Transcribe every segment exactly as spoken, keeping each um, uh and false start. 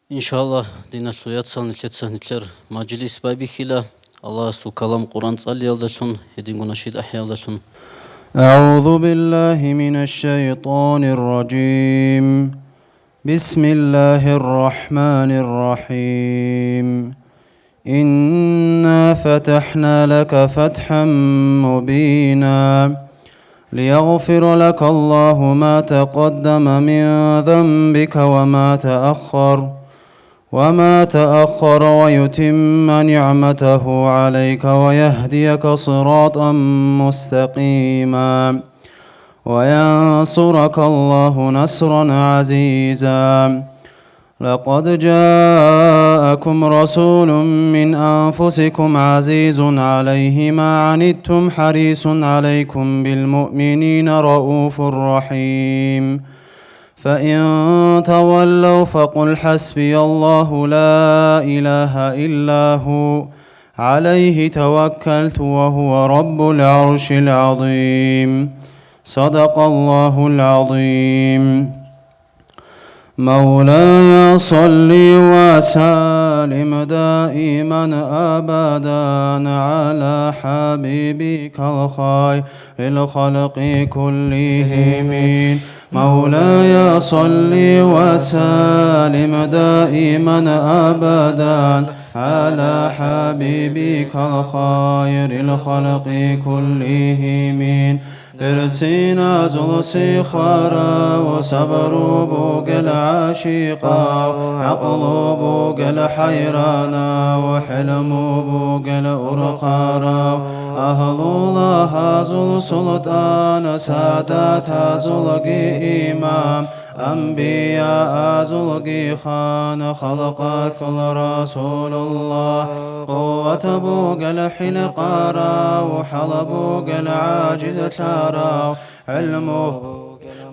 Иншаллагь, диналъул яцал, нилъеца нилъер мажлис байбихьила Аллагьасул калам Къуръан цӀалиялдалъун, гьединго нашид ахӀиялдалъун. أعوذ بالله من الشيطان الرجيم. بسم الله الرحمن الرحيم. إنا فتحنا لك فتحا مبينا. ليغفر لك الله ما تقدم من ذنبك وما تأخر، وما تأخر ويتم نعمته عليك ويهديك صراطا مستقيما، وينصرك الله نصرا عزيزا. لقد جاءكم رسول من أنفسكم عزيز عليه ما عنتم حريص عليكم بالمؤمنين رءوف رحيم. فإن تولوا فقل حسبي الله لا إله إلا هو عليه توكلت وهو رب العرش العظيم. صدق الله العظيم. مولاي صل وسلم دائما أبدا على حبيبك الخير الخلق كلهم. مولاي صل وسلم دائما أبدا على حبيبك الخير الخلق كلهم. Берциназул сихарав, сабру бугел гӀашикъав, гӀакълу бугел хӀайранав, хӀилму бугел урхъарав, агьлулагьазул султӀан, садатазулги имам, анбияазулги хан, халкъалъул Расулуллагь, къуват бугел хӀинкъарав, хӀал бугел гӀажизлъарав, гӀилму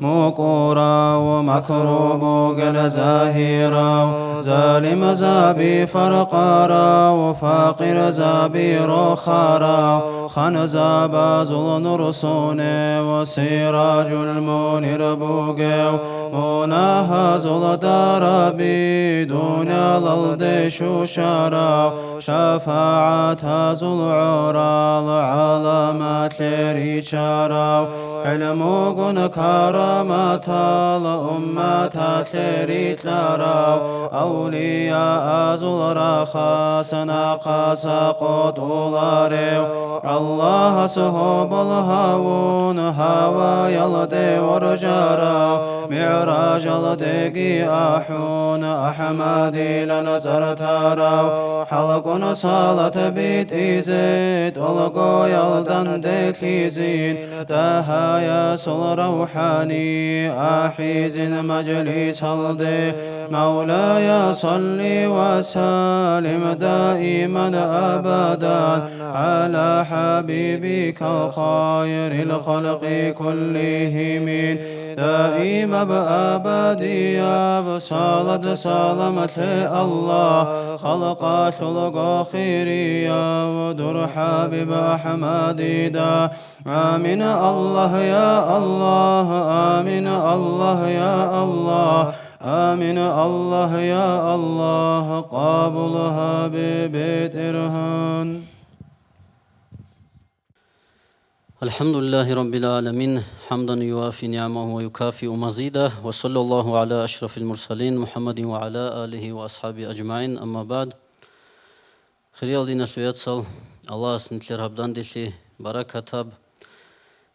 мукӀурав, макру бугел загьирав, залимзаби фаркъарав, факъирзаби рохарав, ханзабазул нур сонев, сиражул мунир бугев, мунагьазул дараби дуниялалде щущарав, шафагӀатазул гӀурал гӀаламалъе ричарав, гӀилмугун караматал умматалъе рикьарав, авлияазул рахас нахъаса къотӀуларев, Аллагьас гьобол гьавун гьаваялде воржарав, МигӀражалдеги ахӀун АхӀмадилан цӀар тарав, хӀалкӀун салат битӀизе, тӀолгоялдан делъизин, ТӀагьаясул равхӀани ахӀизин мажлисалде. مولاي صل وسلم دائما أبدا على حبيبك خير الخلق كلهم. Даимаб абадияб салат саламалъе Аллагь, халкъалъулго хирияв дур ХӀабиб АхӀмадида. آمين الله يا الله، آمين الله يا الله، آمين الله يا الله، قبول هب بترهان. الحمد لله رب العالمين، حمدا يوافي نعمه ويكافئ مزيده، وصلى الله على أشرف المرسلين محمد وعلى آله وأصحابه أجمعين، أما بعد. Хириял диналъул яцал, Аллагьас нилъер гьаб данделъи баракат гьаб.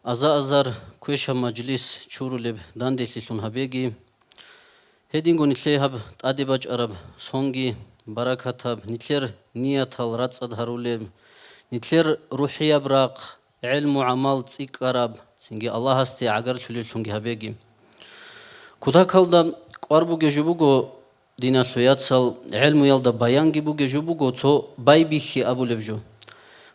Аза-азар квешаб мажлис чурулеб данделъилъун гьабеги. Гьединго нилъее гьаб тӀаде бачӀараб сонги баракат гьаб, нилъер ниятал рацӀцӀад гьарулеб, нилъер рухӀияб рахъ, гӀелму-гӀамал цӀикӀкӀараб, цинги Аллагьасде гӀагарлъулеллъунги гьабеги. Кутакалда кӀвар бугеб жо буго, диналъул яцал, гӀелмуялда баянги бугеб жо буго цо байбихьи абулеб жо.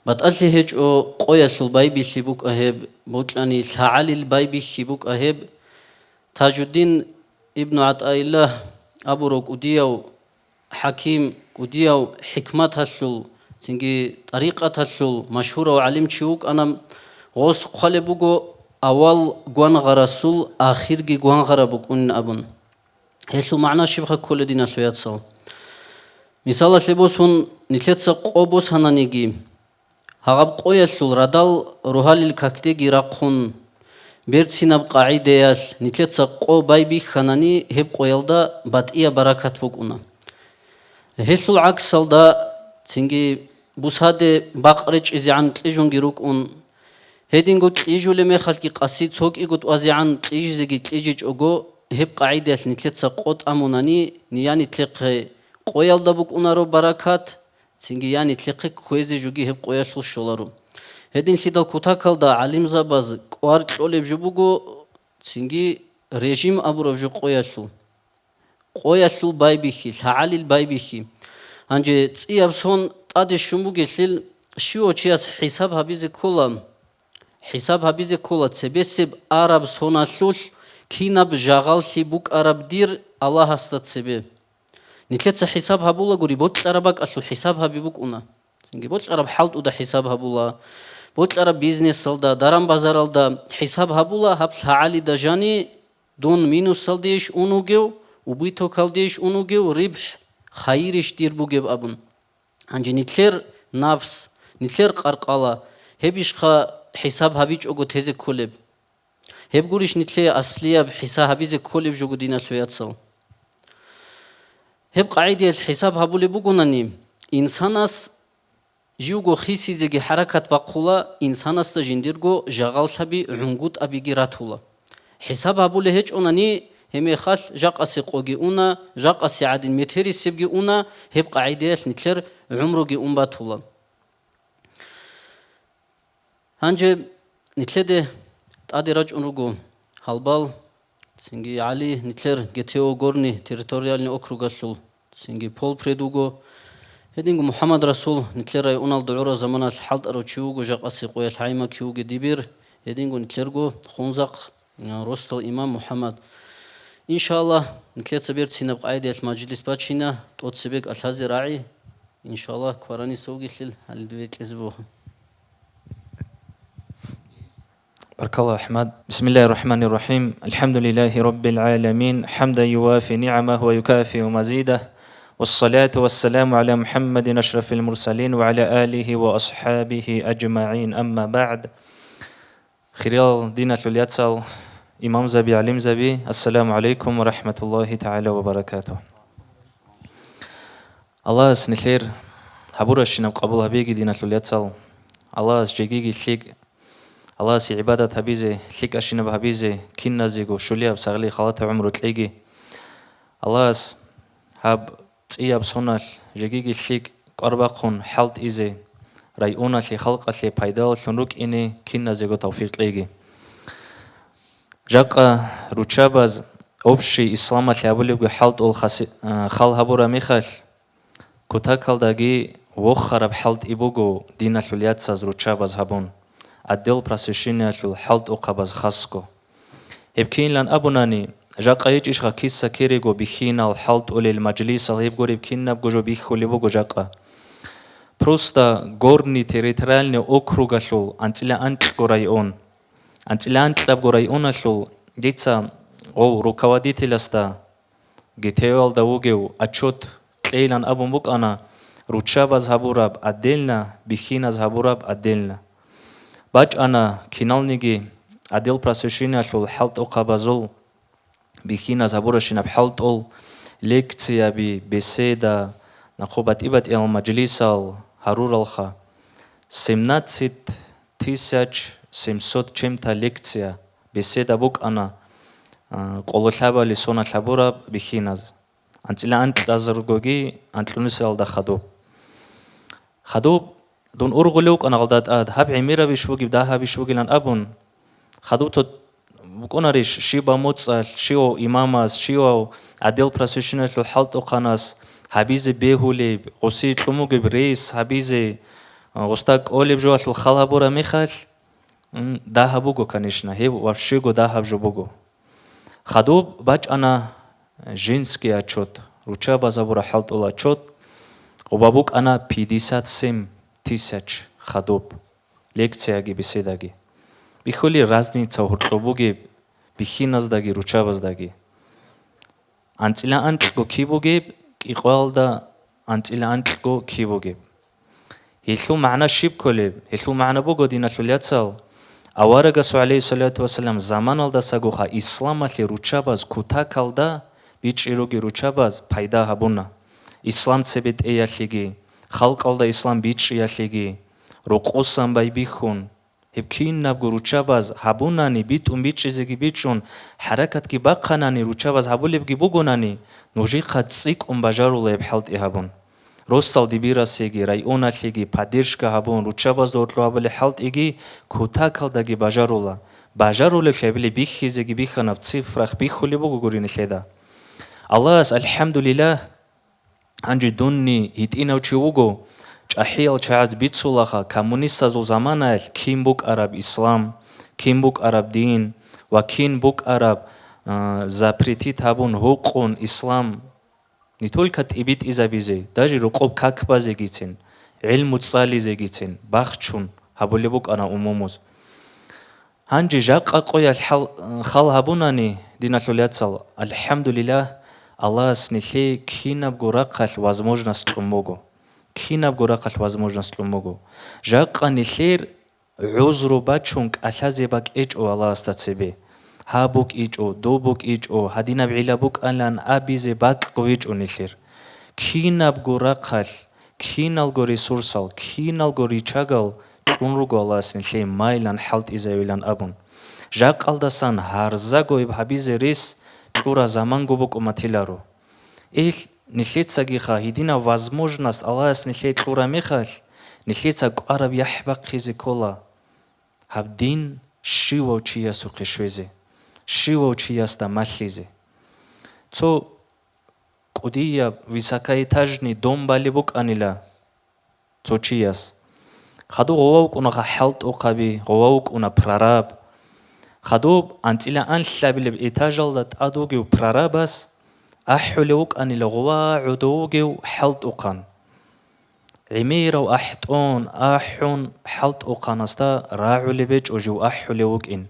БатӀалъи гьечӀо къоялъул байбихьи букӀа гьеб, бокьани лъагӀалил байбихьи букӀа гьеб. Тажуддин ибну ГӀатӀаиллагь абурав кӀудияв хӀаким, кӀудияв хӀикматалъул, цинги тӀарикъаталъул машгьурав гӀалимчи вукӀана, гъос хъвалеб буго, авал гвангъарасул ахирги гвангъараб букӀунин абун. Гьелъул магӀна щибха кколеб, диналъул яцал? Мисалалъе босун, нилъеца къо босананиги, гьагъаб къоялъул радал рогьалил какдеги рахъун, берцинаб къагӀидаялъ нилъеца къо байбихьанани, гьеб къоялда батӀияб баракат букӀуна. Гьелъул гӀаксалда, цинги бусаде бакъ речӀчӀизегӀан кьижунги рукӀун, гьединго кьижулеб мехалъги къаси цо кӀиго тӀвазегӀан кьижизеги кьижичӀого, гьеб къагӀидаялъ нилъеца къо тӀамунани, ния нилъехъе къоялда букӀунаро баракат, цинги я нилъехъе кквезе жуги гьеб къоялъул щоларо. Гьединлъидал кутакалда гӀалимзабаз кӀвар кьолеб жо буго, цинги режим абураб жо къоялъул. Къоялъул байбихьи, лъагӀалил байбихьи. Гьанже цӀияб сон тӀаде щун бугелъул, щивав чияс хӀисаб гьабизе ккола, хӀисаб гьабизе ккола цебесеб араб соналъулъ кинаб жагъаллъи букӀараб дир Аллагьасда цебе. Нилъеца хӀисаб гьабулагури, бокьараб бакӀалъул хӀисаб гьаби букӀуна. Цинги бокьараб хӀалтӀуда хӀисаб гьабула, бокьараб бизнесалда, даран-базаралда хӀисаб гьабула, гьаб лъагӀалида жани дун минусалдейищ ун вугев, убытокалдейищ ун вугев, рибхӀ хайирищ дир бугеб абун. Гьанже нилъер нафс, нилъер къаркъала, гьебищха хӀисаб гьабичӀого тезе кколеб? Гьеб гурищ нилъее аслияб хӀисаб гьабизе кколеб жого, диналъул яцал? Гьеб къагӀидаялъ хӀисаб гьабулеб бугонани, инсанас живго хисизеги хӀаракат бахъула, инсанасда жиндирго жагъаллъаби, гӀунгутӀабиги ратула. ХӀисаб гьабулеб гьечӀонани, гьеб мехалъ жакъасе къоги уна, жакъасе гӀадин метерисебги уна, гьеб къагӀидаялъ нилъер гӀумруги ун батула. Гьанже нилъеде тӀаде рачӀун руго гьалбал, цинги ГӀали, нилъер ГТО Горный территориальный округалъул, цинги полпред вуго. Гьединго МухӀаммад Расул, нилъер районалда гӀураб заманалъ хӀалтӀарав чи вуго, жакъасе къоялъ гьайма кивуге дибир, гьединго нилъерго Хунзахъ, а, росдал имам МухӀаммад. Иншаллагь, нилъеца берцинаб къайдаялъ мажлис бачина, тӀоцебе кӀалъазе рагӀи. Иншаллагь, кваранисев вугелъул гьалидве кьезе буго. Баркалла, АхӀмад. بسم الله الرحمن الرحيم. الحمد لله رب العالمين. حمدا يوافي نعمه ويكافئ مزيده. والصلاة والسلام على محمد أشرف المرسلين وعلى آله وأصحابه أجمعين. أما بعد. Хириял диналъул яцал, имамзаби, гӀалимзаби, ассаламу гӀалайкум ва рахӀматуллагьи тагӀала ва баракатугь. Аллагьас нилъер гьабуращинаб къабул гьабеги, диналъул яцал. Аллагьас жегиги лъикӀ, Аллагьасе гӀибадат гьабизе, лъикӀащинаб гьабизе, киназего щулияб сагъли халатаб гӀумру кьеги. Аллагьас гьаб цӀияб соналъ жегиги лъикӀ кӀвар бахъун хӀалтӀизе, районалъе, халкъалъе пайдалъун рукӀине киназего тавфикъ кьеги. Жакъа руччабаз общий исламалъе гьабулебги хӀалтӀул хаси-, а, хал гьабураб мехалъ, кутакалдаги вохараб хӀалтӀи буго диналъул яцаз руччабаз гьабун, отдел просвещениялъул хӀалтӀухъабаз хасго. Гьеб кинилан абунани, жакъа гьечӀищха киса-кирего бихьинал, хӀалтӀулел, мажлисал гьеб гуреб кинабго жо бихьулеб буго жакъа. Просто Горный территориальный округалъул анцӀила анкьго район, анцӀила анкьабго районалъул дица гъов руководителасда ГТО-алда вугев отчет кьейилан абун букӀана, руччабаз гьабураб отдельно, бихьиназ гьабураб отдельно. БачӀана киналниги отдел просвещениялъул хӀалтӀухъабазул бихьиназ гьабуращинаб хӀалтӀул лекцияби, беседа, нахъо батӀи-батӀиял мажлисал гьаруралха. Семнадцать тысяч семьсот чем-то лекция, беседа букӀана, а, къоло лъабали соналъ гьабураб бихьиназ. АнцӀила анкьазаргоги анкьнусиялда хадуб. Хадуб, дун ургъулев вукӀана гъалда тӀад, гьаб гӀемерабищ бугеб, дагьабищ бугилан абун, хадуб цо букӀунарищ, щибаб моцӀалъ, щивав имамас, щивав отдел просвещениялъул хӀалтӀухъанас гьабизе бегьулеб, гъуси кьун бугеб рейс гьабизе, гъусда кӀолеб жоялъул хал гьабураб мехалъ, м, дагьаб буго, конечно, гьеб вообще-го дагьаб жо буго. Хадуб бачӀана женский отчет, руччабаз гьабураб хӀалтӀул отчет, къоба букӀана пятьдесят семь тысяч хадуб, лекцияги беседаги. Бихьули разница гьоркьоб бугеб бихьиназдаги руччабаздаги. АнцӀила анкьго киб бугеб, кӀикъоялда анцӀила анкьго ки бугеб. Гьелъул магӀна щиб кколеб? Гьелъул магӀна буго, диналъул яцал, аварагасул, гӀалейхиссалату вассалам, заманалдасагоха исламалъе руччабаз кутакалда бичӀчӀи ругел руччабаз пайда гьабуна. Ислам цебетӀеялъеги, халкъалда ислам бичӀчӀиялъеги, рокъосан байбихьун, гьеб кинабго руччабаз гьабунани, битӀун бичӀчӀизеги бичӀчӀун, хӀаракатги бахъанани, руччабаз гьабулебги бугонани, нужехъа цӀикӀкӀун бажарула гьеб хӀалтӀи гьабун. Росдал дибирасеги, районалъеги поддержка гьабун, руччабазда гьоркьоб гьабулеб хӀалтӀиги кутакалдаги бажарула. Бажарулеблъи гьабилеб бихьизеги бихьана, в цифрах бихьулеб буго гури нилъеда. Аллагьас, алхӀамдулиллагь, гьанже дунни гьитӀинав чи вуго, чӀахӀиял чагӀаз бицулаха, коммунистазул заманаялъ кин букӀараб ислам, кин букӀараб дин ва кин букӀараб, а, запретить гьабун гьукъун ислам не только тӀибитӀизабизе, даже рокъоб как базегицин, гӀилму цӀализегицин бахчун гьабулеб букӀана умумуз. Гьанже жакъа къоялъ хӀал-, хал гьабунани, диналъул яцал, алхӀамдулиллагь, Аллагьас нилъее кинабго рахъалъ возможность кьун буго. Кинабго рахъалъ возможность кьун буго. Жакъа нилъер гӀузру бачун кӀалъазе бакӀ гьечӀо Аллагьасда цебе. Гьаб букӀичӀо, доб букӀичӀо, гьадинаб гӀилла букӀанилан абизе бакӀго гьечӀо нилъер. Кинабго рахъалъ, киналго ресурсал, киналго ричагал кьун руго Аллагьас нилъее майилан хӀалтӀизавилан абун. Жакъалдасан гьарзаго гьеб гьабизе рес кьураб заманго букӀун батиларо. Ил, нилъецагиха гьединаб возможность Аллагьас нилъее кьураб мехалъ, нилъеца кӀвараб яхӀ бахъизе ккола. Гьаб дин щивав чиясухъе щвезе, щивав чиясда малъизе. Цо кӀудияб высокоэтажный дом балеб букӀанила цо чияс. Хадуб гъова вукӀунаха хӀалтӀухъаби, гъова вукӀуна прораб. Хадуб анцӀила анлъабилеб этажалда тӀад вугев прорабас ахӀулев вукӀанила гъова гӀодов вугев хӀалтӀухъан. ГӀемерав ахӀтӀун, ахӀун, хӀалтӀухъанасда рагӀулеб гьечӀо жив ахӀулев вукӀин.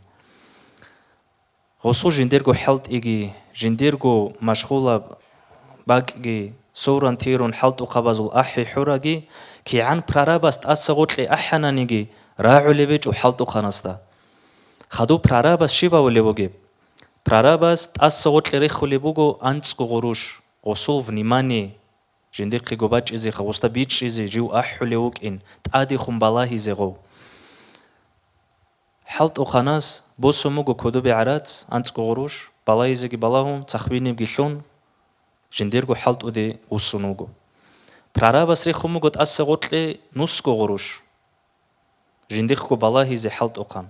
Гъосул жиндирго хӀалтӀиги, жиндирго машгъулаб бакӀги, суран-тирун хӀалтӀухъабазул ахӀи-хӀураги, кигӀан прорабас тӀаса гъоркье ахӀананиги, рагӀулеб гьечӀо хӀалтӀухъанасда. Хадуб прорабас щиб гьавулеб бугеб? Прорабас тӀаса гъоркье рехулеб буго анцӀго гъурущ, гъосул внимание. Жиндихъего бачӀизеха, гъосда бичӀчӀизе, жив ахӀулев вукӀин, тӀадехун балагьизе гъов. ХӀалтӀухъанас босун буго кодобе гӀарац, анцӀго гъурущ, балагьизеги балагьун, цахбинибги лъун, жиндирго хӀалтӀуде вуссун вуго. Прорабас рехун буго тӀаса гъоркье нусго гъурущ. Жиндихъго балагьизе хӀалтӀухъан.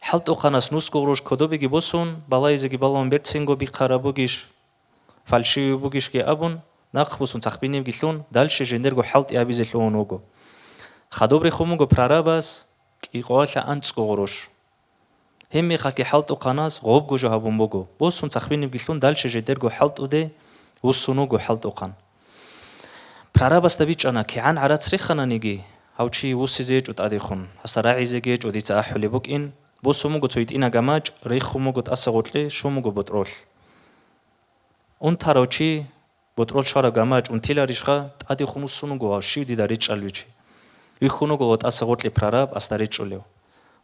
ХӀалтӀухъанас нусго гъурущ кодобеги босун, балагьизеги балагьун берцинго бихъараб бугищ, фальшивый бугищги абун, нахъ босун цахбинибги лъун, дальше жиндирго хӀалтӀи абизе лъугьун вуго. Хадуб рехун буго прорабас кӀикъоялъа анцӀго гъурущ. Гьебмехалъги хӀалтӀухъанас гъобго жо гьабун буго. Босун цахбинибги лъун, дальше жидерго хӀалтӀуде вуссун вуго хӀалтӀухъан. Прорабасда бичӀчӀана, кигӀан гӀарац рехананиги, гьав чи вуссизе гьечӀо тӀадехун, гьасда рагӀизеги гьечӀо дица ахӀулеб букӀин. Босун буго цо гьитӀинаб гамачӀ, рехун буго тӀаса гъоркье, щун буго ботӀролъ. Унтарав чи БутӀрул щвараб гамачӀ унтиларищха, тӀадехун вуссун вуго ва щив дида речӀчӀал вичи. Вихьун вуго ва тӀаса гъоркье прораб асда речӀчӀулев.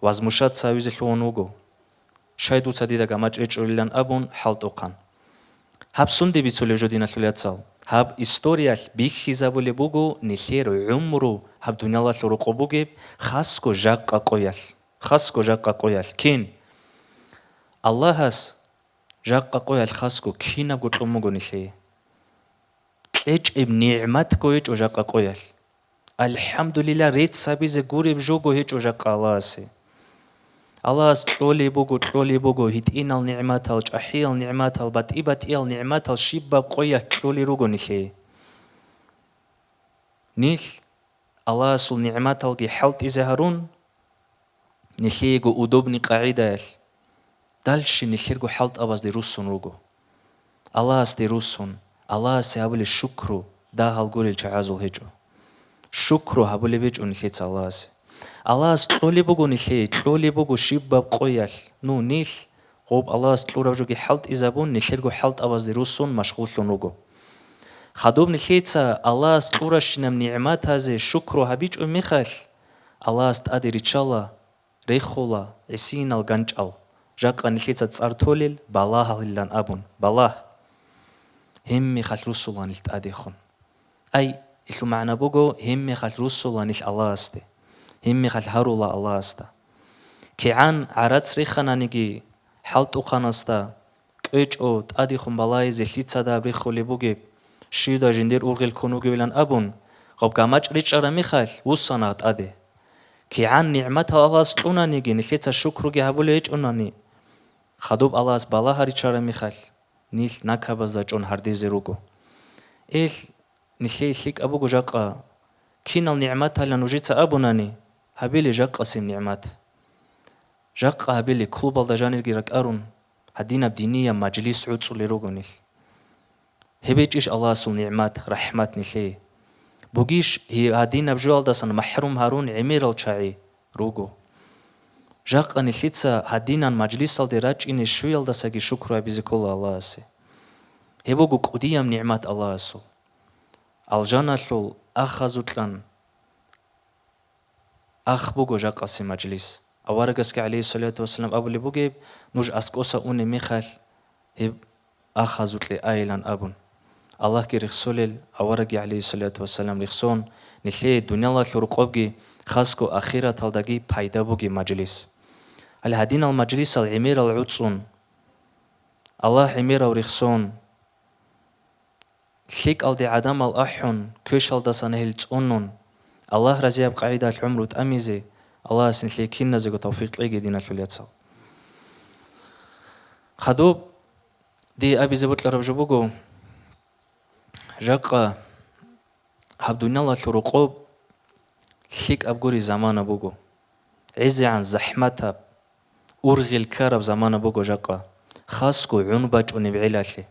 Возмущаться гьавизе лъугьун вуго. Щай дуца дида гамачӀ речӀчӀулилан абун хӀалтӀухъан. Гьаб сунде бицулев жо, диналъул яцал? Гьаб историялъ бихьизабулеб буго нилъер гӀумру гьаб дуниялалъул рокъоб бугеб, хасго жакъа къоялъ. Хасго жакъа къоялъ. Кин? Аллагьас жакъа къоялъ хасго кинабго кьун буго нилъее. КьечӀеб нигӀматго гьечӀо жакъа къоялъ. АлхӀамдулилла, рецц гьабизе гуреб жого гьечӀо жакъа Аллагьасе. Аллагьас кьолеб буго, кьолеб буго, гьитӀинал нигӀматал, чӀахӀиял нигӀматал, батӀи-батӀиял нигӀматал щибаб къоялъ кьолел руго нилъее. Нилъ Аллагьасул нигӀматалги хӀалтӀизе гьарун, нилъеего удобный къагӀидаялъ, дальше нилъерго хӀалтӀабазде руссун руго. Аллагьасде руссун, Аллагьасе гьабулеб шукру дагьал гурел чагӀазул гьечӀо. Шукру гьабулеб гьечӀо нилъеца Аллагьасе. Аллагьас кьолеб буго нилъее, кьолеб буго щибаб къоялъ. Ну, нилъ гъоб Аллагьас кьураб жоги хӀалтӀизабун, нилъерго хӀалтӀабазде руссун машгъуллъун руго. Хадуб нилъеца Аллагьас кьуращинаб нигӀматазе шукру гьабичӀеб мехалъ, Аллагьас тӀаде риччала, рехула гӀисинал ганчӀал, жакъа нилъеца цӀар толел балагьалилан абун, балагь. Гьебмехалъ русула нилъ тӀадехун. Ай, гьелъул магӀна буго, гьебмехалъ русула нилъ Аллагьасде, гьебмехалъ гьарула Аллагьасда. КигӀан гӀарац рехананиги, хӀалтӀухъанасда кьечӀо тӀадехун балагьизе лъицадаб рехулеб бугеб, щивда жиндир ургъел ккун вугевилан абун, гъаб гамачӀ ричӀчӀараб мехалъ вуссана тӀаде. КигӀан нигӀматал Аллагьас кьунаниги, нилъеца шукруги гьабулеб гьечӀонани, хадуб Аллагьас балагь гьариччараб мехалъ, нилъ накабазда чӀун гьардезе руго. Эл, нилъее лъикӀаб буго жакъа, кинал нигӀматалан нужеца абунани, гьабиле жакъасеб нигӀмат. Жакъа гьабиле клубалда жанирги ракӀарун, гьадинаб динияб мажлис гӀуцӀулел руго нилъ. Гьеб гьечӀищ Аллагьасул нигӀмат, рахӀмат нилъее? Бугищ гьи-, гьадинаб жоялдасан махӀрум гьарун гӀемерал чагӀи руго? Жакъа нилъеца гьадинан мажлисалде рачӀине щвеялдасаги шукру гьабизе ккола Аллагьасе. Гьеб буго кӀудияб нигӀмат Аллагьасул. Алжаналъул ахазукьан ах буго жакъасе мажлис. Аварагасги, гӀалейхиссалату вассалам, абулеб бугеб, нуж аскӀоса унеб мехалъ гьеб ахазукье айилан абун. Аллагьги рехсолел, аварагги, гӀалейхиссалату вассалам, рехсон, нилъее дуниялалъул рокъобги, хасго ахираталдаги пайда бугеб мажлис. Гьале гьадинал мажлисал гӀемерал гӀуцӀун, Аллагь гӀемерав рехсон, лъикӀалде гӀадамал ахӀун, квешалдасан гьел цӀунун, Аллагь разияб къагӀидалъ гӀумру тӀамизе Аллагьас нилъее киназего тавфикъ кьеги, диналъул яцал. Хадуб, дие абизе бокьараб жо буго, жакъа гьаб дуниялалъул рокъоб лъикӀаб гури замана буго. ГӀезегӀан захӀматаб, ургъел ккараб замана буго жакъа, хасго гӀун бачӀунеб гӀелалъе.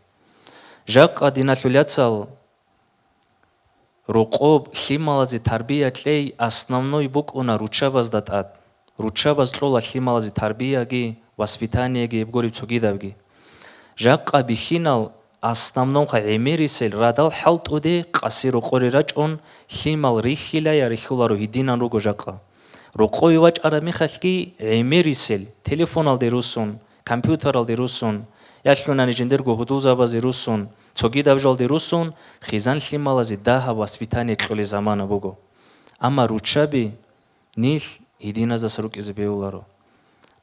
Жакъа, диналъул яцал, рокъоб лъималазе тарбия кьей основной букӀуна руччабазда тӀад. Руччабаз кьола лъималазе тарбияги, воспитаниеги, гьеб гуреб цогидабги. Жакъа бихьинал основномха гӀемерисел радал хӀалтӀуде къаси рокъоре рачӀун, лъимал рихьила я рихьуларо гьединан руго жакъа. Рокъове вачӀараб мехалъги гӀемерисел, телефоналде руссун, компьютералде руссун, ялъунани жиндирго гьудулзабазе руссун, цогидаб жалде руссун, хизан лъималазе дагьаб воспитание кьолеб замана буго. Амма руччаби нилъ гьединаздаса рукӀизе бегьуларо.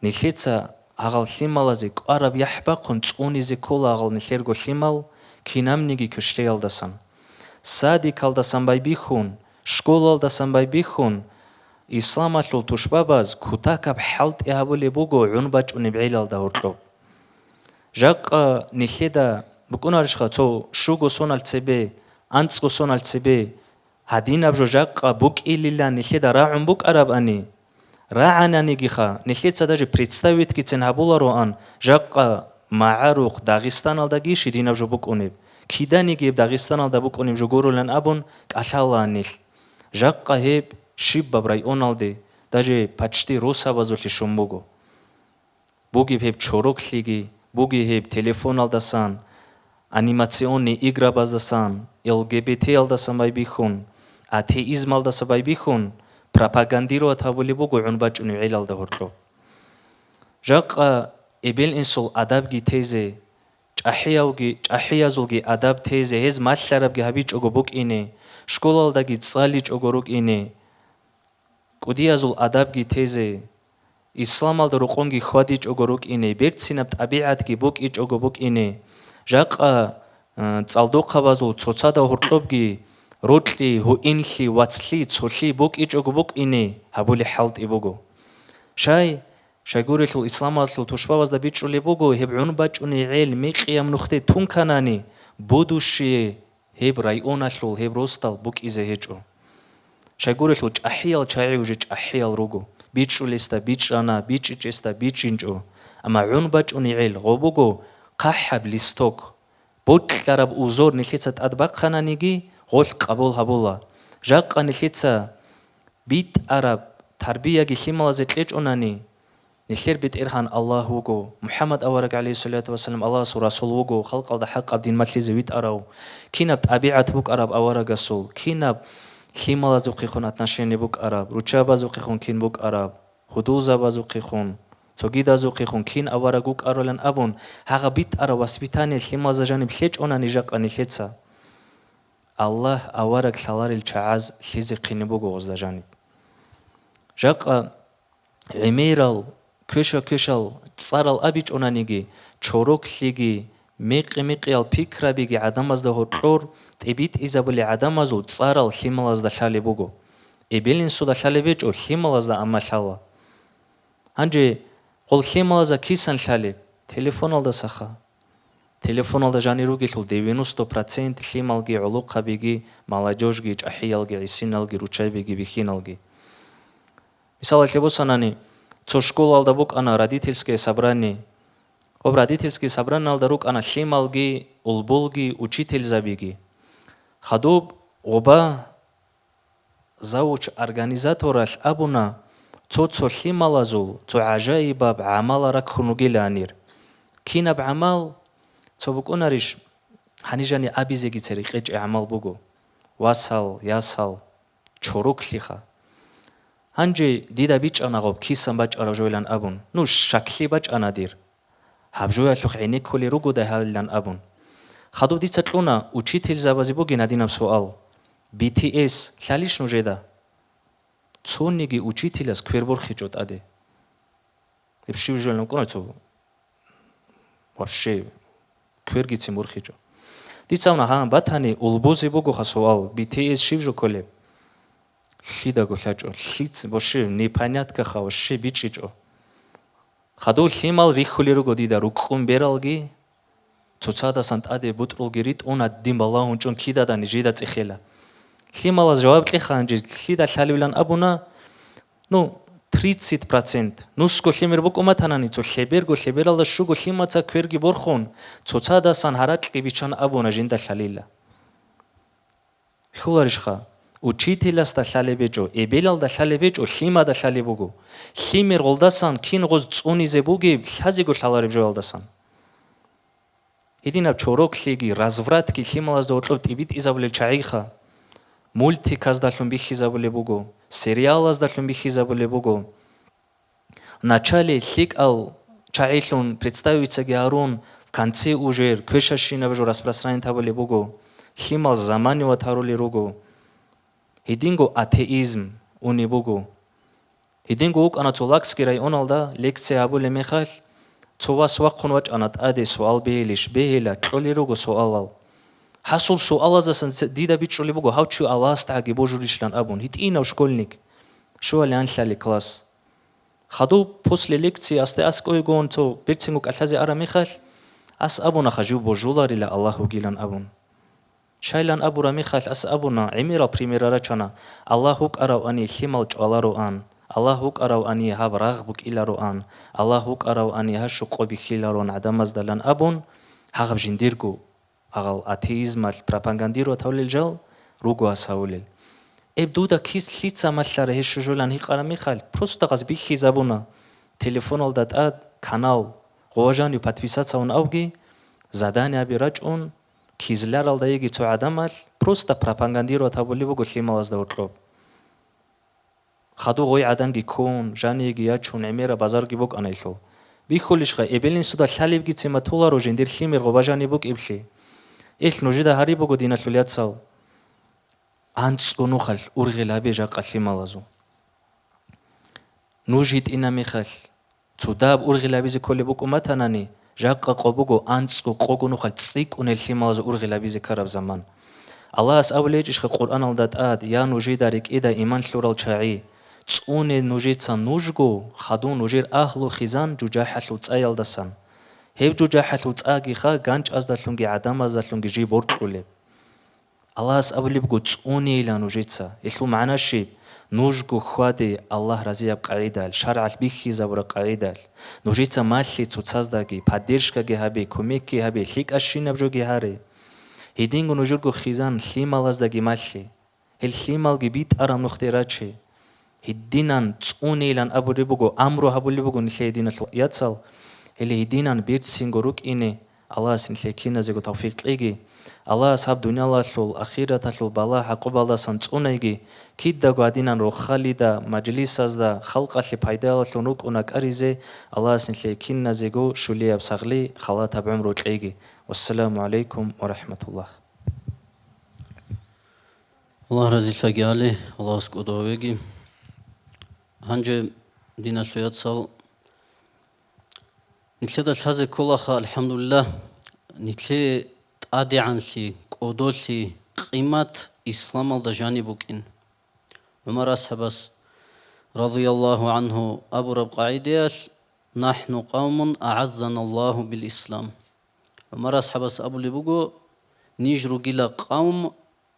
Нилъеца гьагъал лъималазе кӀвараб яхӀ бахъун цӀунизе ккола гьагъал нилъерго лъимал кинабниги квешлъиялдасан. Садикалдасан байбихьун, школалдасан байбихьун, исламалъул тушбабаз кутакаб хӀалтӀи гьабулеб буго гӀун бачӀунеб гӀелалда гьоркьоб. Жакъа нилъеда букӀунарищха цо щуго соналъ цебе, анцӀго соналъ цебе, гьадинаб жо жакъа букӀилилан нилъеда рагӀун букӀарабани? РагӀананигиха, нилъеца даже представитгицин гьабулароан, жакъа магӀарухъ Дагъистаналдаги щидинаб жо букӀунеб. Киданиги гьеб Дагъистаналда букӀунеб жо гурулан абун кӀалъалаан нилъ. Жакъа гьеб щибаб районалде, даже почти росабазулъе щун буго. Бугеб гьеб чороклъиги, бугеб гьеб телефоналдасан, анимационный играбаздасан, Л Г Б Т-ялдасан байбихьун, атеизмалдаса байбихьун, пропагандировать гьабулеб буго гӀун бачӀунеб гӀелалда гьоркьоб. Жакъа эбел-инсул адабги тезе, чӀахӀиявги, чӀахӀиязулги адаб тезе, гьез малъарабги гьабичӀого букӀине, школалдаги цӀаличӀого рукӀине, кӀудиязул адабги тезе, исламалда рокъонги хьвадичӀого рукӀине, берцинаб тӀабигӀатги букӀичӀого букӀине, жакъа, э, цӀалдохъабазул цоцазда гьоркьобги рокьи, гьуинлъи, вацлъи, цолъи букӀичӀого букӀине гьабулеб хӀалтӀи буго. Щай, щайгурелъул исламалъул тушбабазда бичӀчӀулеб буго, гьеб гӀун бачӀунеб гӀел мекъияб нухде тунканани, будущее гьеб районалъул, гьеб росдал букӀизе гьечӀо. Щайгурелъул чӀахӀиял чагӀи уже чӀахӀиял руго, бичӀчӀулесда бичӀчӀана, бичӀчӀичӀесда бичӀчӀинчӀо. Амма гӀун бачӀунеб гӀел гъо буго хъахӀаб листок, бокьараб узор нилъеца тӀад бахъананиги, гъолъ къабул гьабула. Жакъа нилъеца битӀараб тарбияги лъималазе кьечӀонани, Нилъер БетӀергьан Аллагь вуго, МухӀаммад авараг, гӀалайгьиссалату вассалам, Аллагьасул расул вуго, халкъалда хӀакъаб дин малъизе витӀарав, кинаб тӀабигӀат букӀараб аварагасул, кинаб лъималазухъехун отношение букӀараб, руччабазухъехун кин букӀараб, гьудулзабазухъехун, цогидазухъехун кин авараг вукӀарулан абун, гьагъаб битӀараб воспитание лъималазда жаниб лъечӀонани жакъа нилъеца. Аллагь авараг лъаларел чагӀаз лъезехъине буго гъозда жаниб. Жакъа гӀемерал, квеша-квешал цӀарал абичӀонаниги, чороклъиги, мекъи-мекъиял пикрабиги гӀадамазда гьоркьор тӀибитӀизабулел гӀадамазул цӀарал лъималазда лъалеб буго. Эбел-инсуда лъалеб гьечӀо, лъималазда амма лъала. Гьанже гъол лъималазда кисан лъалеб? Телефоналдасаха. Телефоналда жанир ругелъул девяносто процент лъималги, гӀолохъабиги, молодёжьги, чӀахӀиялги, гӀисиналги, руччабиги, бихьиналги. Мисалалъе босанани, цо школалда букӀана родительское собрание. Гъоб родительское собраниялда рукӀана лъималги, улбулги, учительзабиги. Хадуб гъоба завуч-организаторалъ абуна, цо-цо лъималазул цо гӀажаибаб гӀамалал раккун ругиланир. Кинаб гӀамал? Цо букӀунарищ, гьанижани абизеги церекъечӀей гӀамал буго. Васал, ясал, чороклъиха. Гьанже дида бичӀчӀана гъоб кисан бачӀараб жойлан абун. Ну, шаклъи бачӀана дир. Гьаб жоялъухъ гӀенеккулел ругодай гьалилан абун. Хадуб дица кьуна учительзабазе бугин гьадинаб суал: «Би Ти Эс лъалищ нужеда?» Цониги учителас квер борхичӀо тӀаде. Гьеб щив жоялъ кӀуна цо? Вообще, квергицин борхичӀо. Дица абуна, гьан, батани, улбузе бугоха суал, Би Ти Эс щив жо кколеб? Лъидаго лъачӀо, лъиц-, вообще, непоняткаха, вообще бичӀчӀичӀо. Хадув лъимал рихьулел руго дида рукъун бералги, цоцадасан тӀаде бутӀрулги ритӀун, гьадин балагьун чӀун кидада нижеда цӀехела. Лъималаз жаваб кьеха гьанже лъида лъалевилан абуна, ну, тридцать процент. Нусго лъимер букӀун батанани, цо лъеберго лъебералда щуго лъимаца кверги борхун, цоцадасан гьаракьги биччан абуна жинда лъалила. Хьуларищха? Учителасда лъалеб гьечӀо, эбелалда лъалеб гьечӀо, лъимада лъалеб буго. Лъимер гъолдасан кин гъоз цӀунизе бугеб, лъазего лъалареб жоялдасан. Гьединаб чороклъиги, развратги лъималазда гьоркьоб тӀибитӀизабулел чагӀиха. Мультиказдалъун бихьизабулеб буго, сериалаздалъун бихьизабулеб буго. Начале лъикӀал чагӀилъун представицаги гьарун, в конце уже квешащинаб жо распространить гьабулеб буго, лъимал заманиват гьарулел руго. Гьединго атеизм унеб буго. Гьединго вукӀана цо Лакский районалда лекция гьабулеб мехалъ, цо вас вахъун вачӀана тӀаде суал бегьилищ, бегьила, кьолел руго суалал. Гьасул суалаздасан ц-, дида бичӀчӀулеб буго, гьав чи Аллагьасдагьаги божулищилан абун, гьитӀинав школьник, щуали анлъали класс. Хадуб после лекции асде аскӀовегун цо берцинго кӀалъазе араб мехалъ, ас абунаха жив божуларила Аллагь вугилан абун. Щайлан абураб мехалъ ас абуна, гӀемерал примерал рачана: Аллагь вукӀаравани лъимал чӀвалароан, Аллагь вукӀаравани гьаб рагъ букӀилароан, Аллагь вукӀаравани гьащу къо бихьилароан гӀадамаздалан абун, гьагъаб жиндирго агъал атеизмалъ пропагандировать гьавулел жал руго гьас гьавулел. Эб дуда кис лъица малъара гьес щужулан гьикъараб мехалъ, просто гъаз бихьизабуна телефоналда тӀад канал, гъова жанив подписаться авун авги, заданиеби рачӀун, кизларалда йиги цо гӀадамалъ просто пропагандировать гьабулеб буго лъималазда гьоркьоб. Хадув гъой гӀаданги ккун, жаниеги ячун, гӀемераб базарги букӀана гьелъул. Бихьулищха, эбел-инсуда лъалебгицин батуларо жиндир лъимер гъоба жаниб букӀиблъи? Ил нужеда гьариб буго, диналъул яцал. АнцӀу нухалъ ургъел гьабе жакъа лъималазул. Нуж гьитӀина мехалъ, цо дагьаб ургъел гьабизе кколеб букӀун батанани, жакъа къо буго анцӀу къого нухалъ цӀикӀкӀунел лъималазул ургъел гьабизе ккараб заман. Аллагьас абулеб гьечӀищха Къуръаналда тӀад: «Я, нужеда рекӀеда иман лъурал чагӀи, цӀуне нужеца нужго, хадув нужер агьлу хизан жужахӀалъул цӀаялдасан. Гьеб жужахӀалъул цӀагиха ганчӀаздалъунги гӀадамаздалъунги жиб боркьулеб». Аллагьас абулеб буго: «ЦӀунейилан нужеца». Гьелъул магӀна щиб? Нужго хьваде Аллагь разияб къагӀидалъ, шаргӀалъ бихьизабураб къагӀидалъ. Нужеца малъе цоцаздаги, поддержкаги гьабе, кумекги гьабе, лъикӀащинаб жоги гьаре. Гьединго нужерго хизан лъималаздаги малъе. Гьел лъималги битӀараб нухде раче. Гьединан цӀунейилан абулеб буго, амру гьабулеб буго нилъее диналъул яцал, гьеле гьединан берцинго рукӀине Аллагьас нилъее киназего тавфикъ кьеги. Аллагьас гьаб дуниялалъул, ахираталъул балагь-гӀакъубалдасан цӀунайги, кидаго гьадинан рохалида, мажлисазда, халкъалъе пайдалъун рукӀуна кӀаризе, Аллагьас нилъее киназего щулияб сагъли, халатаб гӀумру кьеги. Вассаламу гӀалайкум ва рахӀматуллагь. Аллагь разилъаги гьали, Аллагьас кӀодо гьавеги. Гьанже, диналъул яцал, нилъеда лъазе кколаха, алхӀамдулиллагь, нилъее тӀадегӀанлъи, кӀодолъи, къимат исламалда жаниб букӀин. ГӀумар асхӀабас, радияллагьу гӀангьу, абураб къагӀидаялъ: «НахӀну къавмун агӀаззаналлагьу бил ислам». ГӀумар асхӀабас абулеб буго: «Ниж ругила къавм,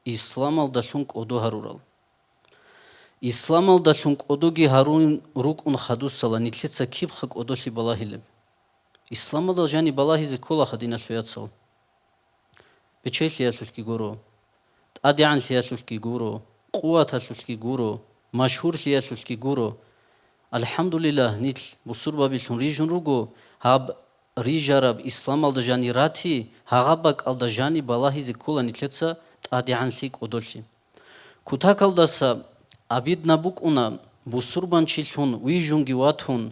исламалдалъун кӀодо гьарурал». Исламалдалъун кӀодоги гьарун рукӀун хадусала, нилъеца кибха кӀодолъи балагьилеб? Исламалда жаниб балагьизе кколаха, диналъул яцал. Бечелъиялъулъги гуро, тӀадегӀанлъиялъулъги гуро, къуваталъулъги гуро, машгьурлъиялъулъги гуро. АлхӀамдулиллагь, нилъ бусурбабилъун рижун руго, гьаб рижараб исламалда жани рати, гьагъаб бакӀалда жани балагьизе ккола нилъеца тӀадегӀанлъи кӀодолъи. Кутакалдаса обидно букӀуна, бусурбанчилъун вижунги ватун,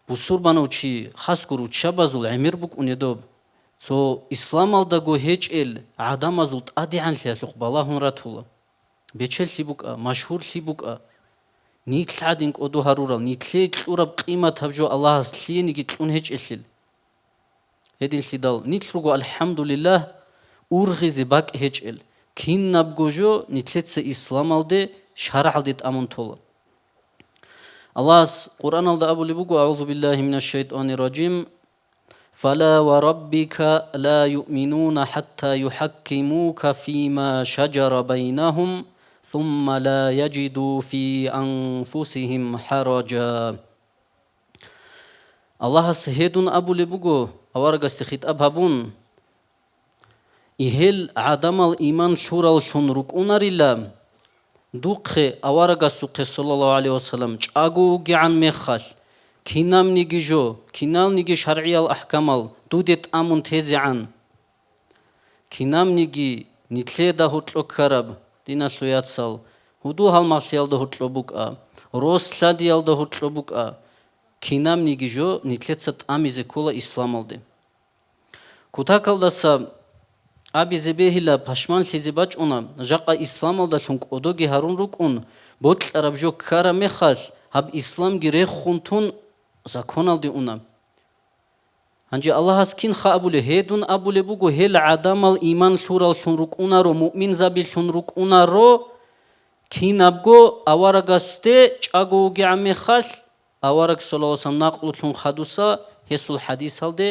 бусурбанав чи хасго руччабазул гӀемер букӀунедоб, цо исламалдаго гьечӀел гӀадамазул тӀадегӀанлъиялъухъ балагьун ратула. Бечелъи букӀа, машгьурлъи букӀа. Нилъ гӀадин кӀодо гьарурал, нилъее кьураб къиматаб жо Аллагьас лъиениги кьун гьечӀелъил. Гьединлъидал нилъ руго, алхӀамдулиллагь, ургъизе бакӀ гьечӀел, кинабго жо нилъеца исламалде, шаргӀалде тӀамун тола. Аллагьас Къуръаналда абулеб буго: «АгӀузу биллагьи минаш шайтӀанир ражим. Фала ва раббика ла юъминуна хӀатта юхӀаккимука фима шаджара байнагьум, сумма ла яджиду фи анфусигьим хӀаража». Аллагьас гьедун абулеб буго, аварагасде хитӀаб гьабун: «Гьел гӀадамал иман лъураллъун рукӀунарила, духъе аварагасухъе, саллаллагьу гӀалайгьи вассалам, чӀаго вугегӀан мехалъ, кинабниги жо, киналниги шаргӀиял ахӀкамал дуде тӀамун тезегӀан». Кинабниги нилъеда гьоркьо ккараб, диналъул яцал, гьудул-гьалмагълъиялда гьоркьо букӀа, рос-лъадиялда гьоркьо букӀа, кинабниги жо нилъеца тӀамизе ккола исламалде. Кутакалдаса абизе бегьила, пашманлъизе бачӀуна, жакъа исламалдалъун кӀодоги гьарун рукӀун, бокьараб жо ккараб мехалъ, гьаб исламги рехун тун, законалде уна. Гьанже Аллагьас кинха абулеб? Гьедун абулеб буго, гьел гӀадамал иман лъураллъун рукӀунаро, муъминзабилъун рукӀунаро, кинабго аварагасде чӀаго вугегӀан мехалъ, авараг, саллаллагьу гӀалайгьи вассалам, накълулъун хадуса гьесул хӀадисалде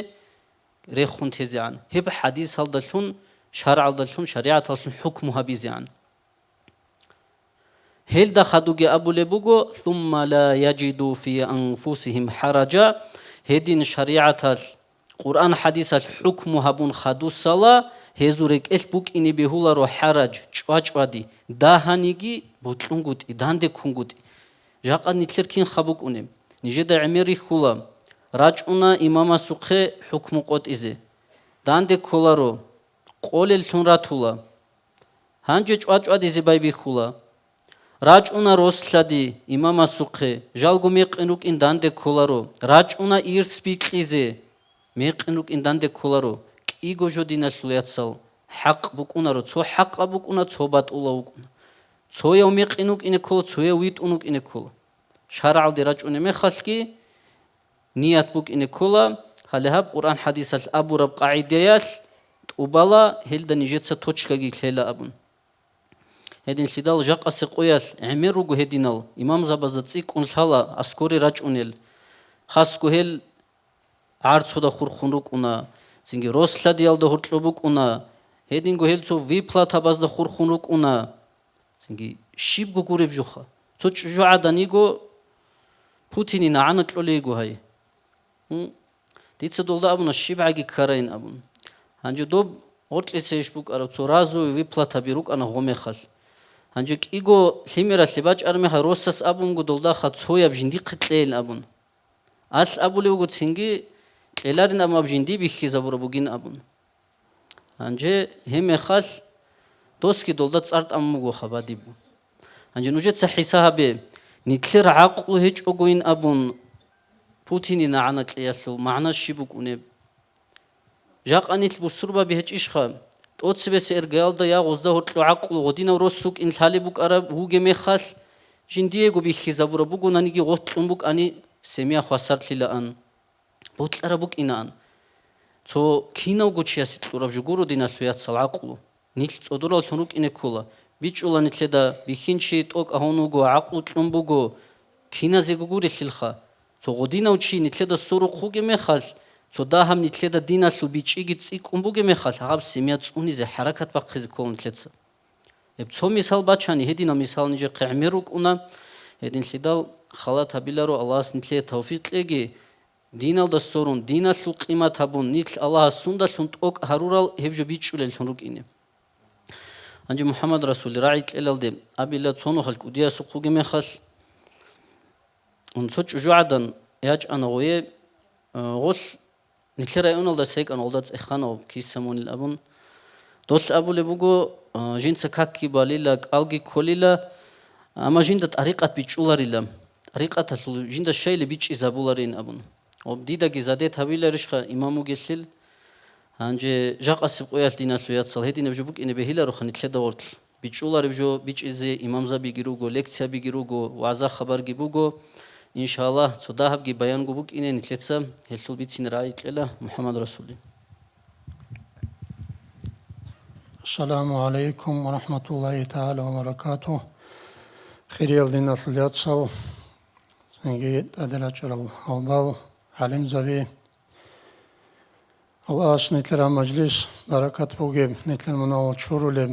рехун тезегӀан, гьеб хӀадисалдалъун, шаргӀалдалъун, шаригӀаталъун хӀукму гьабизегӀан. Гьелда хадуги абулеб буго: «Сумма ла яджиду фи анфусигьим хӀаража», гьедин шаригӀаталъ, Къуръан-хӀадисалъ хӀукму гьабун хадусала, гьезул рекӀелъ букӀине бегьуларо хӀарадж, чӀвачӀвади, дагьаниги бокьунгутӀи, дандеккунгутӀи. Жакъа нилъер кинха букӀунеб? Нижеда гӀемер рихьула, рачӀуна имамасухъе хӀукму къотӀизе. Дандекколаро, къолеллъун ратула. Гьанже чӀвачӀвадизе байбихьула. РачӀуна рос-лъади имамасухъе, жалго мекъин рукӀин данде кколаро. РачӀуна ирс бикьизе, мекъин рукӀин данде кколаро. КӀиго жо, диналъул яцал, хӀакъ букӀунаро, цо хӀакъаб букӀуна, цо батӀулав вукӀуна. Цояв мекъин вукӀине ккола, цояв витӀун вукӀине ккола. ШаргӀалде рачӀунеб мехалъги, ният букӀине ккола, гьале гьаб Къуръан-хӀадисалъ абураб къагӀидаялъ тӀубала, гьелда нижеца точкаги лъела абун. Гьединлъидал жакъасе къоялъ гӀемер руго гьединал, имамзабазда цӀикӀкӀун лъала аскоре рачӀунел. Хасго гьел гӀарцуда хурхун рукӀуна, цинги рос-лъадиялда гьоркьоб букӀуна, гьединго гьел цо выплатабазда хурхун рукӀуна. Цинги щибго гуреб жуха. Цо чӀужугӀадан йиго, Путине нагӀана кьолей йиго гьай. Гьу? Дица долда абуна, щибгӀаги ккарайин абун. Гьанже доб гъоркьиса иш букӀараб, цо разовый выплатаби рукӀана гъомехалъ. Гьанже кӀиго лъимералъе бачӀараб мехалъ росас абун буго долдаха цояб жиндихъе кьейин абун. Алъ абулев вуго цинги кьеларин абун аб жиндие бихьизабураб бугин абун. Гьанже гьеб мехалъ досги долда цӀар тӀамун буго хабадиб. Гьанже нужеца хӀиса гьабе, нилъер гӀакълу гьечӀогойин абун Путинин нагӀана кьеялъул магӀна щиб букӀунеб? Жакъа нилъ бусурбаби гьечӀищха? ТӀоцебесеб иргаялда я гъозда гьоркьо гӀакълу гъодинав рос вукӀин лъалеб букӀараб вугеб мехалъ, жиндиего бихьизабураб бугонаниги гъоркьун букӀани, семья хвасарлъилаан, бокьараб букӀинаан. Цо кинавго чиясе кьураб жо гуро, диналъул яцал, гӀакълу. Нилъ цӀодораллъун рукӀине ккола. БичӀчӀула нилъеда, бихьинчи тӀокӀ гьавун вуго, гӀакълу кьун буго, киназего гурелъилха. Цо гъодинав чи нилъеда сорухъ вугеб мехалъ, цо дагьаб нилъеда диналъул бичӀчӀиги цӀикӀкӀун бугеб мехалъ, гьаб семья цӀунизе, хӀаракат бахъизе ккола нилъеца. Гьеб цо мисал бачани, гьединал мисал нижехъе гӀемер рукӀуна. Гьединлъидал халат гьабиларо, Аллагьас нилъее тавфикъ кьеги, диналда сорун, диналъул къимат гьабун, нилъ Аллагьас сундалъун тӀокӀ гьарурал гьеб жо бичӀчӀулеллъун рукӀине. Гьанже МухӀаммад Расулил рагӀи кьелалде абила цо нухалъ кӀудиясухъ вугеб мехалъ, цо чӀужугӀадан ячӀана гъое, а, гъолъ нилъер районалда секӀан гъолда цӀехана гъоб киса мунил абун. Долъ абулеб буго, а, жинца какги балила, кӀалги кколила, амма жинда тӀарикъат бичӀчӀуларила, тӀарикъаталъул жинда щайилеб бичӀчӀизабуларин абун. Гъоб дидаги задет гьабиларищха имам вугелъул? Гьанже жакъасеб къоялъ, диналъул яцал, гьединаб жо букӀине бегьилароха нилъеда гъорлъ. БичӀчӀулареб жо бичӀчӀизе имамзабиги руго, лекциябиги руго, вагӀза-хабарги буго. Иншаллагь, цо дагьабги баянго букӀине нилъеца гьелъул бицине рагӀи кьела МухӀаммад Расулил. Ассаламу гӀалайкум ва рахӀматуллагьи тагӀала ва баракатугь. Хириял диналъул яцал, цинги тӀаде рачӀарал гьалбал, гӀалимзаби. Аллагьас нилъер гьаб мажлис баракат бугеб, нилъер мунагьал чурулеб,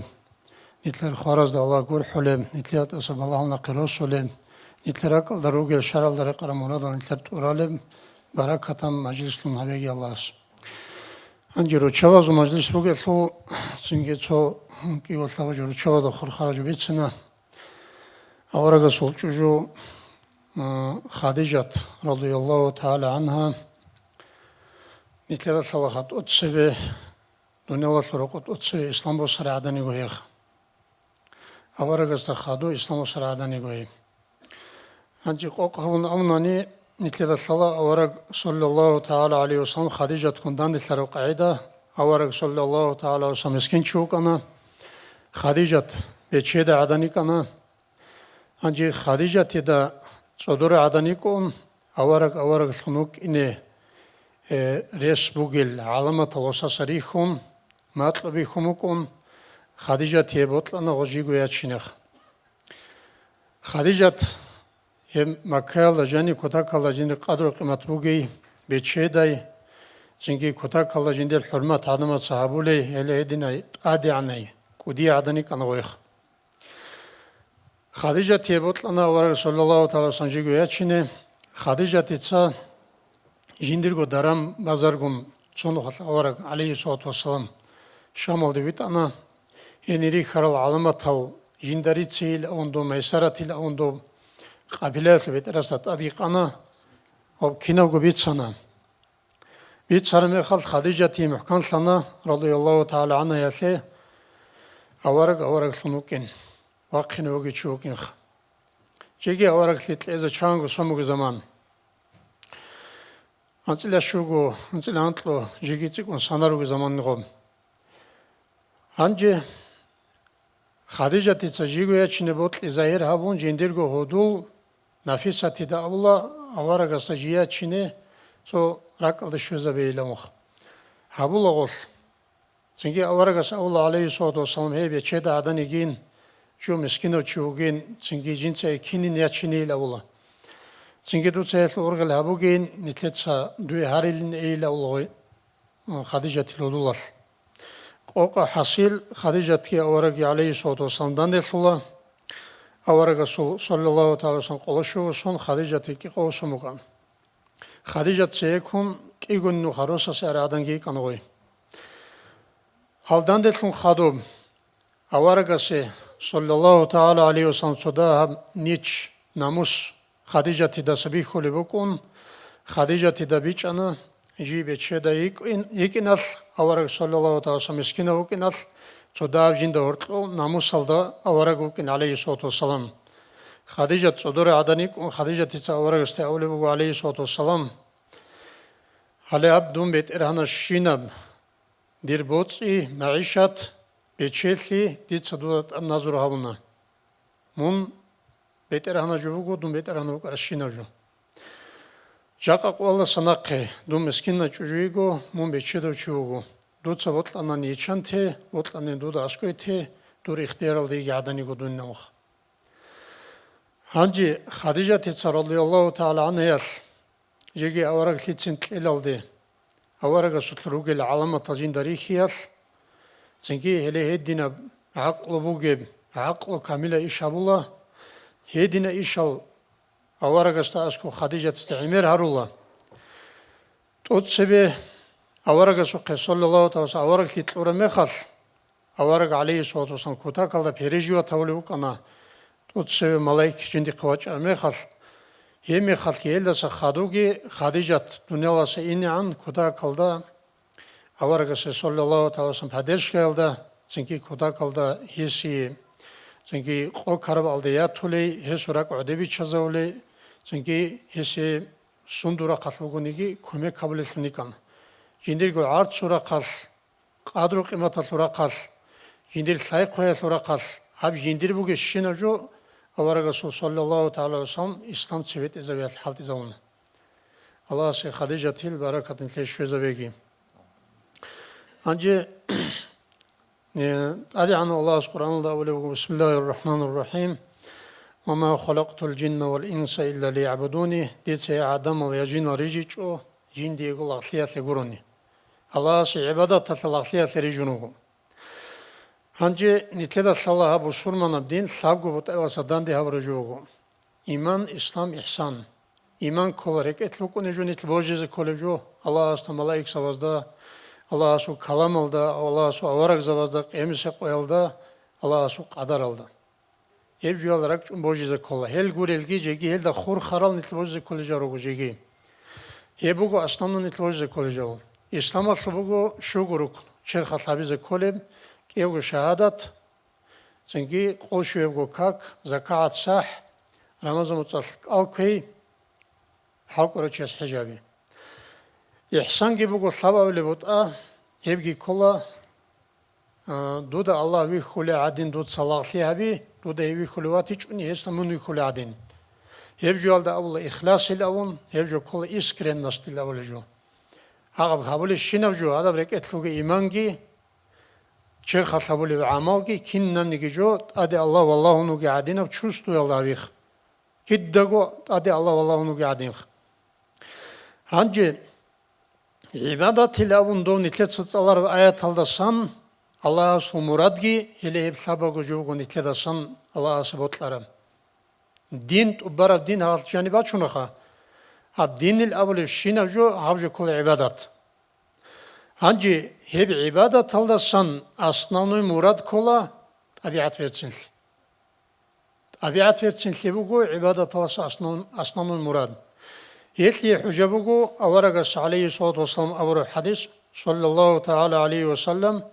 нилъер хваразда Аллагь гурхӀулеб, нилъер тӀаса балагьал нахъе росулеб, нилъер ракӀалда ругел шаргӀалда рекъараб мурадал нилъер тӀуралеб баракатан мажлислъун гьабеги Аллагьас. Гьанже руччабазул мажлис бугелъул, цинги цо кӀиго-лъабго жо руччабазда хурхараб жо бицина. Аварагасул чӀужу, а, Хадижат, радияллагьу тагӀала гӀангьа, нилъеда лъалаха тӀоцебе, дуниялалъул рокъоб тӀоцебе ислам босарай гӀадан йиго гьей. Аварагасда хадув ислам босарай гӀадан йиго гьей. Гьанже къокъ гьабун абунани, нилъеда лъала авараг, саллаллагьу тагӀала гӀалайгьи ва саллам, Хадижатгун данделъараб къагӀида. Авараг, саллаллагьу тагӀала гӀалайгьи ва саллам, мискин чи вукӀана, Хадижат бечедай гӀадан йикӀана. Гьанже Хадижатида цӀодорай гӀадан йикӀун, авараг авараглъун вукӀине, э, рес бугел гӀаламатал гъосаса рихьун, макьу бихьун вукӀун, Хадижатие бокьана гъо жиго ячинеха. Хадижат гьеб Маккаялда жаниб кутакалда жиндир къадру-къимат бугей, бечедай, цинги кутакалда жиндир хӀурмат гӀадамаца гьабулей, гьеле гьединай тӀадегӀанай, кӀудияй гӀадан йикӀана гъойха. Хадижатие бокьана авараг, саллаллагьу тагӀала гӀалайгьи ва саллам, жиго ячине. Хадижатица жиндирго даран-базаргун цо нухалъ авараг, гӀалайгьиссалату вассалам, Шамалде витӀана. Гьенир рихьарал гӀаламатал жинда рицейил авун доб, Майсаратил авун доб къабилаялъул бетӀерасда тӀадги къана ва кинабго бицана. Бицараб мехалъ Хадижатие мухӀканлъана, радияллагьу тагӀала гӀангьаялъе, авараг авараглъун вукӀин, вахъине вугев чи вукӀинха. Жеги авараглъи кьезе чанго сон буго заман. АнцӀила щуго, анцӀила анкьго жеги цӀикӀкӀун санаруго заман гъоб. Гьанже Хадижатица жиго ячине бокьи загьир гьабун, жиндирго гьудул Нафисатида абула, аварагасда жий ячине цо ракӀалде щвезабейилан вуха. Гьабула гъолъ. Цинги аварагас абула, гӀалайгьиссалату вассалам, гьей, бечедай гӀадан йигин, жо мискинав чи вугин, цинги жинца экинин ячинейил абула. Цинги дуца гьелъул ургъел гьабугейин, нилъеца дуе гьарилин эйил абула гъой, Хадижатил гьудулалъ. Къокъа хӀасил, Хадижатги авараги, гӀалайгьиссалату вассалам, данделъула. Аварагасул, саллаллагьу тагӀала гӀалайгьи ва саллам, къоло щуго сон Хадижатги кӀикъого сон букӀана. Хадижат цееккун кӀиго нуха росасе арагӀаданги йикӀана гъой. Гьал данделъун хадуб, аварагасе Саллаллагьу тагӀала гӀалайгьи ва саллам, цо дагьаб нич, намус Хадижатидаса бихьулеб букӀун, Хадижатида бичӀчӀана, жий бечедай йикӀин-, йикӀиналъ, авараг саллаллагьу тагӀала гӀалайгьи ва саллам мискинав вукӀиналъ, цо дагьаб жинда гьоркьов намусалда авараг вукӀин, гӀалайгьиссалату вассалам. Хадижат цӀодоре гӀадан йикӀун, Хадижатица аварагасде абулеб буго, гӀалайгьиссалату вассалам: «Гьале гьаб, дун бетӀергьанащинаб, дир боцӀи, магӀишат, бечелъи дица дуда тӀад назру гьабуна. Мун бетӀергьанав жо вуго, дун бетӀергьанав вукӀаращинав жо. Жакъа къоялдаса нахъе дун мискинав чӀужу йиго, мун бечедав чи вуго. Дуца бокьанани иччан те, бокьанани дуда аскӀой те, дур ихтияралда йиги гӀадан йиго дун нахъ». Гьанже Хадижатица, радияллагьу тагӀала гӀангьаялъ, жеги авараг лъицин кьелалде, аварагасулъ ругел гӀаламатал жинда рихьиялъ, цинги гьеле гьединаб гӀакълу бугеб, гӀакълу камила иш гьабула, гьедина ишал аварагасда аскӀов Хадижатица гӀемер гьарула. ТӀоцебе аварагасухъе, саллаллагьу тагӀала гӀалайгьи ва саллам, авараглъи кьураб мехалъ, авараг, гӀалайгьиссалату вассалам, кутакалда переживатавулев вукӀана, тӀоцеве малаик жиндихъе вачӀараб мехалъ, гьеб мехалъги гьелдаса хадуги Хадижат дуниялалдаса инегӀан кутакалда аварагасе, саллаллагьу тагӀала гӀалайгьи ва саллам, поддержкаялда, цинги кутакалда гьесие, цинги къо-карабалде ятулей, гьесул ракӀ гӀодобиччазавулей, цинги гьесие сундул рахъалъ бугониги кумек гьабулеллъун йикӀана. Жиндирго гӀарцул рахъалъ, къадру-къиматалъул рахъалъ, жиндир лъай-хъваялъул рахъалъ, гьаб жиндир бугебщинаб жо аварагасул, саллаллагьу тагӀала гӀалайгьи ва саллам, ислам цебе тӀезавиялъ хӀалтӀизавуна. Аллагьасе Хадижатил баракат нилъее щвезабеги. Гьанже, э, ТӀадегӀанав Аллагьас Къуръаналда абулеб буго: «Бисмиллагьир рахӀманир рахӀим. Ва ма халакътул жинна вал инса илля лиягӀбудуни». Дица я гӀадамал, я жинал рижичӀо, жиндиего лагълъиялъе гурони. Аллагьасе гӀибадаталъе лагълъиялъе рижун вуго. Гьанже нилъеда лъала гьаб бусурманаб дин лъабго бутӀаялдаса данде гьабураб жо буго: иман, ислам, ихсан. Иман ккола рекӀелъ букӀунеб жо нилъ божизе кколеб жо Аллагьасда, малаикзабазда, Аллагьасул каламалда, Аллагьасул аварагзабазда, къиямасеб къоялда, Аллагьасул къадаралда. Гьеб жоялда ракӀчӀун божизе ккола. Гьел гурелги, жеги гьелда хурхарал нилъ божизе кколел жал руго жеги. Гьеб буго основной нилъ божизе кколел жал. Исламалъул буго щуго рукн: черхалъ гьабизе кколеб, кӀиябго шагьадат, цинги къо щуябго как, закагӀат сахӀ, рамазан моцӀалъ кӀал кквей, хӀал кӀурав чияс хӀеж гьаби. Ихсанги буго лъабабилеб бутӀа, гьебги ккола, а, дуда Аллагь вихьулев гӀадин дуца лагълъи гьаби, дуда гьев вихьулев ватичӀони, гьесда мун вихьулев гӀадин. Гьеб жоялда абула ихласил авун, гьеб жо ккола искренностил абулеб жо. Гьаб гьабулебщинаб жо, гьадаб рекӀелъ бугеб иманги, черхалъ гьабулеб гӀамалги, кинабниги жо тӀаде Аллагь валагьун вугев гӀадинаб чувствуялда гьабихъ. Кидаго тӀаде Аллагь валагьун вугев гӀадинха. Гьанже гӀибадатил абун дов нилъеца цӀалараб аяталдасан Аллагьасул мурадги гьеле гьеб лъабабго жо буго нилъедасан Аллагьасе бокьараб. Дин, тӀубараб дин гьалъ жаниб бачунаха. Гьаб динил абулебщинаб жо, гьаб жо ккола гӀибадат. Гьанже гьеб гӀибадаталдасан основной мурад ккола тӀабигӀат берцинлъи. ТӀабигӀат берцинлъи буго гӀибадаталдаса основ-, основной мурад. Гьелъие хӀужа буго аварагас, гӀалайгьиссалату вассалам, абураб хӀадис, саллаллагьу тагӀала гӀалайгьи ва саллам: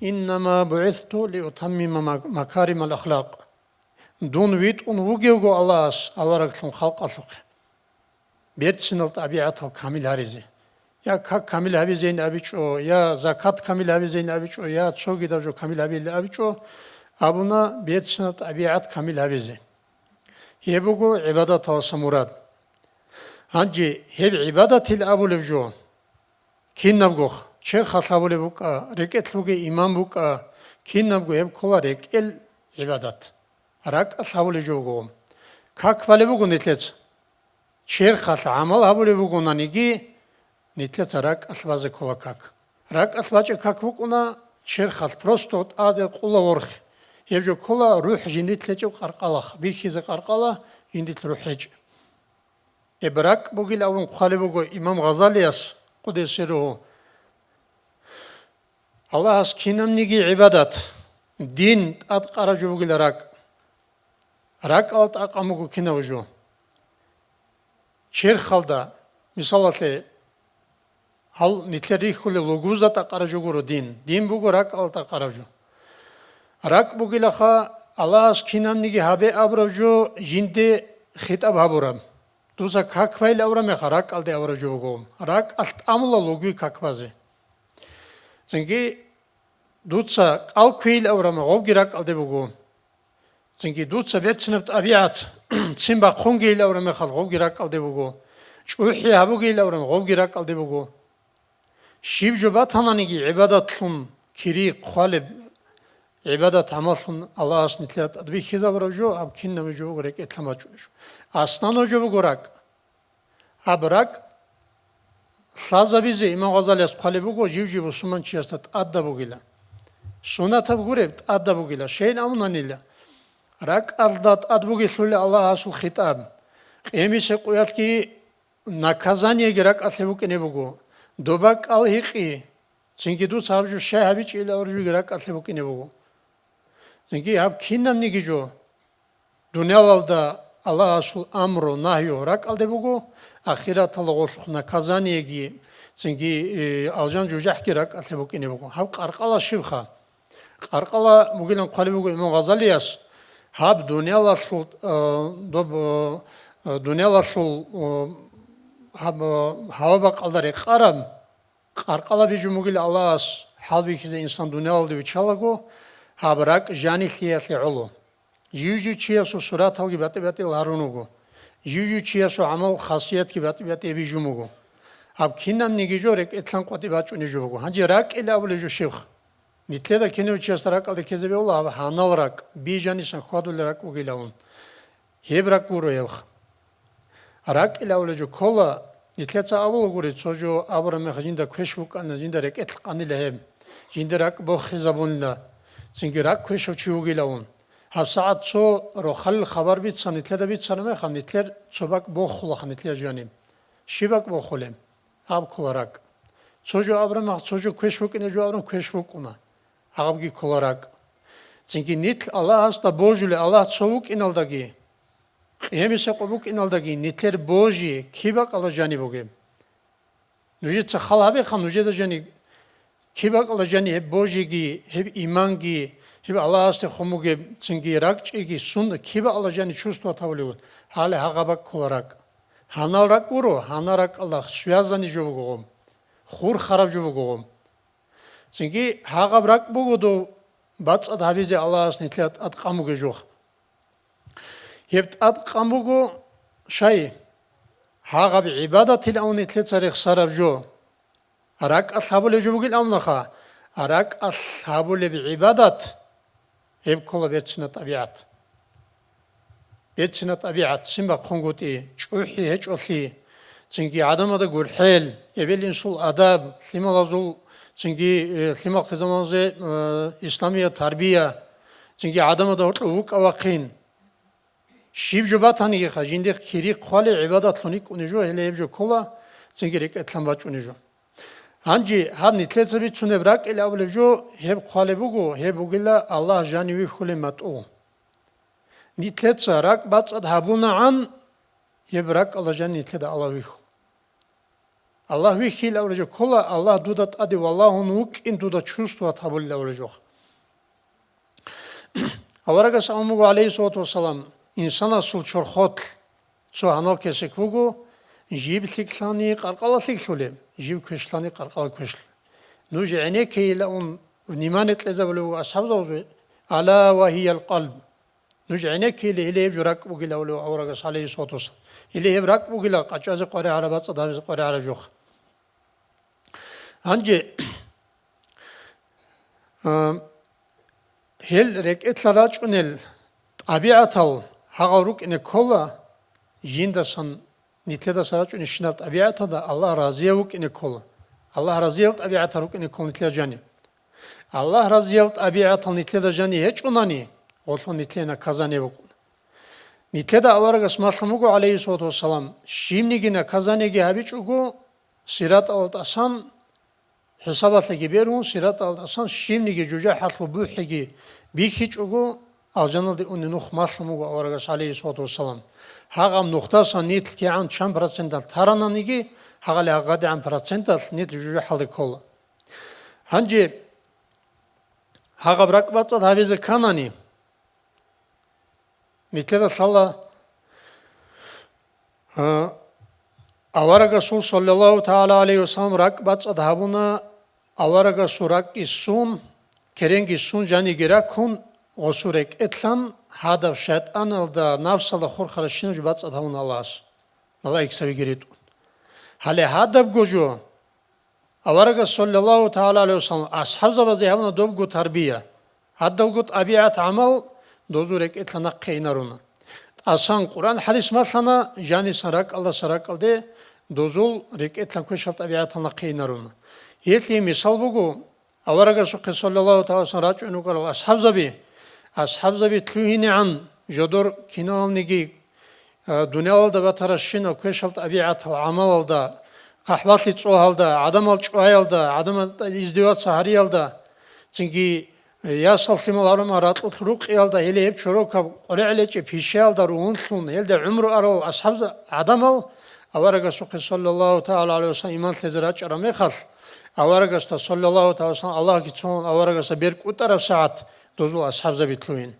«Иннама бугӀисту лиутаммима ма-, макаримал ахлакъ». Дун витӀун вугевго Аллагьас авараглъун халкъалъухъе, берцинал тӀабигӀатал камил гьаризе. Я как камил гьабизейин абичӀо, я закат камил гьабизейин абичӀо, я цогидаб жо камил гьабилин абичӀо, абуна берцинаб тӀабигӀат камил гьабизе. Гьеб буго гӀибадаталдаса мурад. Гьанже гьеб гӀибадатил абулеб жо, кинабгох, черхалъ гьабулеб букӀа, рекӀелъ бугеб иман букӀа, кинабго гьеб ккола рекӀел гӀибадат. РакӀалъ гьабулеб жо буго. Как балеб буго нилъеца. Черхалъ гӀамал гьабулеб бугонаниги, нилъеца ракӀалъ базе ккола как. РакӀалъ бачӀеб как букӀуна, черхалъ просто тӀаде къула ворхӀ. Гьеб жо ккола рухӀ жиндилъ гьечӀеб къаркъалахъ, бихьизе къаркъала жиндилъ рухӀ гьечӀеб. Гьеб ракӀ бугилан абун хъвалеб буго имам Гъазалияс, къуддиса сирругьу. Аллагьас кинабниги гӀибадат, Дин тӀадкъараб жо бугила ракӀ. РакӀалда тӀадкъан буго кинаб жо. Черхалда, мисалалъе, гьал нилъер рихьулел лугбузда тӀадкъараб жо гуро дин. Дин буго ракӀалда тӀадкъараб жо. РакӀ бугилаха, Аллагьас кинабниги гьабе абураб жо жинде хитӀаб гьабураб. Дуца как байилан абураб мехалъ, ракӀалде абураб жо буго. РакӀалъ тӀамула лугби как базе. Цинги дуца кӀал кквейилан абураб мехалъ, гъобги ракӀалде буго. Цинги дуца берцинаб тӀабигӀат, ццин бахъунгейилан абураб мехалъ, гъобги ракӀалде буго. ЧӀухӀи гьабугейилан абураб мехалъ, гъобги ракӀалде буго. Щиб жо батананиги гӀибадатлъун, кири хъвалеб гӀибадат-гӀамаллъун Аллагьас нилъеда тӀадбихьизабураб жо, гьаб кинаб жо буго рекӀелъан бачӀунеб жо. Аслан жо буго ракӀ. Гьаб ракӀ лъазабизе Имам Гъазалияс хъвалеб буго, жив-жив бусурманчиясда тӀадаб бугила. Сунатаб гуреб тӀадаб бугила, щайин абунанила. РакӀалда тӀад бугелъула Аллагьасул хитӀаб. Къиямисе къуялъги наказаниеги ракӀалъе букӀине буго. Доба кӀал гьикъи, цинги дуца гьаб жо щай гьабичӀила абураб жоги ракӀалъе букӀине буго. Цинги гьаб кинабниги жо, дуниялалда Аллагьасул амру, нагью ракӀалде буго, ахираталда гъолъухъ наказаниеги, цинги, э, алжан-жужахӀги ракӀалъе букӀине буго. Гьаб къаркъала щибха? Къаркъала бугилан хъвалеб буго Имам Гъазалияс, гьаб дуниялалъул, э, доб, э, дуниялалъул, э, гьаб, э, гьава-бакъалда рекъараб къаркъала бижун бугила Аллагьас хӀалбихьизе инсан дуниялалде виччалаго, гьаб ракӀ жанилъиялъе гӀоло. Жив-жив чиясул сураталги батӀи-батӀиял гьарун вуго. Жив-жив чиясул гӀамал-хасиятги батӀи-батӀияб бижун буго. Гьаб кинабниги жо рекӀелъан къватӀибе бачӀунеб жо буго. Гьанже ракӀил абулеб жо щибха? Нилъеда кинав чиясда ракӀалде ккезе бегьула гьаб гьанал ракӀ, бижанисан хьвадулел ракӀ бугилавун. Гьеб ракӀ гуро гьебха. РакӀил абулеб жо ккола, нилъеца абула гури, цо жо абураб мехалъ жинда квеш букӀана, жинда рекӀелъ къанила гьеб, жинда ракӀ бохизабунила, цинги ракӀ квешав чи вугилавун. ГьабсагӀат цо рохалил хабар бицана, нилъеда бицана мехалъ, нилъер цо бакӀ бохулаха нилъер жаниб. Щиб бакӀ бохулеб? Гьаб ккола ракӀ. Цо жо абураб мехалъ, цо жо квеш букӀине жо абураб квеш букӀуна. Гьабги ккола ракӀ. Цинги нилъ Аллагьасда божулел, Аллагь цо вукӀиналдаги, Къиямиса къо букӀиналдаги нилъер божи киб бакӀалда жаниб бугеб? Нужеца хал гьабеха, нужеда жани киб бакӀалда жани гьеб божиги, гьеб иманги, гьеб Аллагьасде хун бугеб цинги ракӀчӀиги сунна киб бакӀалда жани чувствовать гьабулеб? Гьале гьагъаб бакӀ ккола ракӀ. Гьанал ракӀ гуро, гьанал ракӀалда связанный жо бугогъо, хурхараб жо бугогъо. Цинги гьагъаб ракӀ буго дов бацӀцӀад гьабизе Аллагьас нилъеда тӀадкъан бугеб жо. Гьеб тӀадкъан буго щай? Гьагъаб гӀибадатилан нилъеца рехсараб жо. РакӀалъ гьабулеб жо бугилан абунаха, ракӀалъ гьабулеб гӀибадат, гьеб ккола берцинаб тӀабигӀат. Берцинаб тӀабигӀат, ццин бахъунгутӀи, чӀухӀи гьечӀолъи, цинги гӀадамазда гурхӀел, эбел-инсул адаб, лъималазул, цинги, э, лъимал хъизамазе, э, исламияб тарбия, цинги гӀадамазда гьоркьоб вукӀа-вахъин. Щиб жо батанигиха, жиндихъ кири хъвали гӀибадатлъун йикӀуней жо, гьеле гьеб жо ккола, цинги рекӀелъан бачӀуней жо. Гьанже гьаб нилъеца бицунеб ракӀил абулеб жо гьеб хъвалеб буго, гьеб бугила Аллагь жанив вихьулеб матӀу. Нилъеца ракӀ бацӀцӀад гьабунагӀан, гьеб ракӀалда жани нилъеда Аллагь вихьула. Аллагь вихьилан абулеб жо ккола, Аллагь дуда тӀаде валагьун вукӀин дуда чувствовать гьабулилан абулеб жо. Аварагас абун буго, гӀалайгьиссалату вассалам, инсанасул чорхолъ цо гьанал кесек буго, жиб лъикӀлъани къаркъала лъикӀлъулеб, жиб квешлъани къаркъала квешлъулеб. Нуж гӀенеккейилан внимание кьезабулеб буго асхӀабзабазул, ала ва гьиял къалб. Нуж гӀенеккейилан, гьеле гьеб жо ракӀ бугилан абулеб аварагас, гӀалайгьиссалату вассалам. Гьеле гьеб ракӀ бугила къачӀазе къваригӀараб, бацӀцӀад гьабизе къваригӀараб жо. Гьанже, а, гьел рекӀелъа рачӀунел тӀабигӀатал гьагъал рукӀине ккола, жиндасан, нилъедаса рачӀунебщинал тӀабигӀаталда Аллагь разияв вукӀине ккола. Аллагь разиял тӀабигӀатал рукӀине ккола нилъер жаниб. Аллагь разиял тӀабигӀатал нилъеда жаниб гьечӀунани, гъолъул нилъее наказание букӀуна. Нилъеда аварагас малъун буго, гӀалайгьиссалату вассалам, щибниги наказаниеги гьабичӀого, сираталда тӀасан, хӀисабалъеги бергьун, сираталда тӀасан щибниги жужахӀалъул бухӀиги, бихьичӀого, алжаналде унеб нух малъун буго аварагас, гӀалейхиссалату вассалам. Гьагъаб нухдасан нилъ кигӀан чан проценталъ тарананиги, гьагъали гьагъадигӀан проценталъ нилъ жужахӀалде ккола. Гьанже гьагъаб ракӀбацӀцӀад гьабизе кканани, нилъеда лъала, а, аварагасул, саллаллагьу тагӀала гӀалайгьи вассалам, ракӀбацӀцӀад гьабуна, аварагасул ракӀги ссун, керенги ссун, жаниги раккун, гъосул рекӀелъан гьадаб шайтӀаналда, нафсалда хурхаращинаб жо бацӀцӀад гьавуна Аллагьас, малаикзабиги ритӀун. Гьале гьадабго жо аварагас, саллаллагьу тагӀала гӀалайгьи вассалам, асхӀабзабазе гьавуна добго тарбия. Гьадалго тӀабигӀат-гӀамал дозул рекӀелъа нахъе инаруна. ТӀасан Къуръан-хӀадис малъана, жанисан ракӀалдаса ракӀалде дозул рекӀелъан квешал тӀабигӀатал нахъе инаруна. Гьелъие мисал буго, аварагасухъе, саллаллагьу тагӀала гӀалайгьи вассалам, рачӀун рукӀарал асхӀабзаби, асхӀабзаби лъугьинегӀан жодор киналниги, а, дуниялалда батаращинал квешал тӀабигӀатал гӀамалалда, къахӀбалъи цӀогьалда, гӀадамал чӀваялда, гӀадамал издеваться гьариялда, цинги, э, ясал лъимал гьарумал ракьулъ рукъиялда, гьеле гьеб чорокаб къваригӀел гьечӀеб пишаялда ругьунлъун, гьелда гӀумру арал асхӀабза-, гӀадамал аварагасухъе, саллаллагьу тагӀала гӀалайгьи вассалам, иман лъезе рачӀараб мехалъ, аварагасда, саллаллагьу тагӀала гӀалайгьи вассалам, Аллагьги цо-, аварагасда беркӀутӀараб сагӀат дозул асхӀабзаби лъугьин.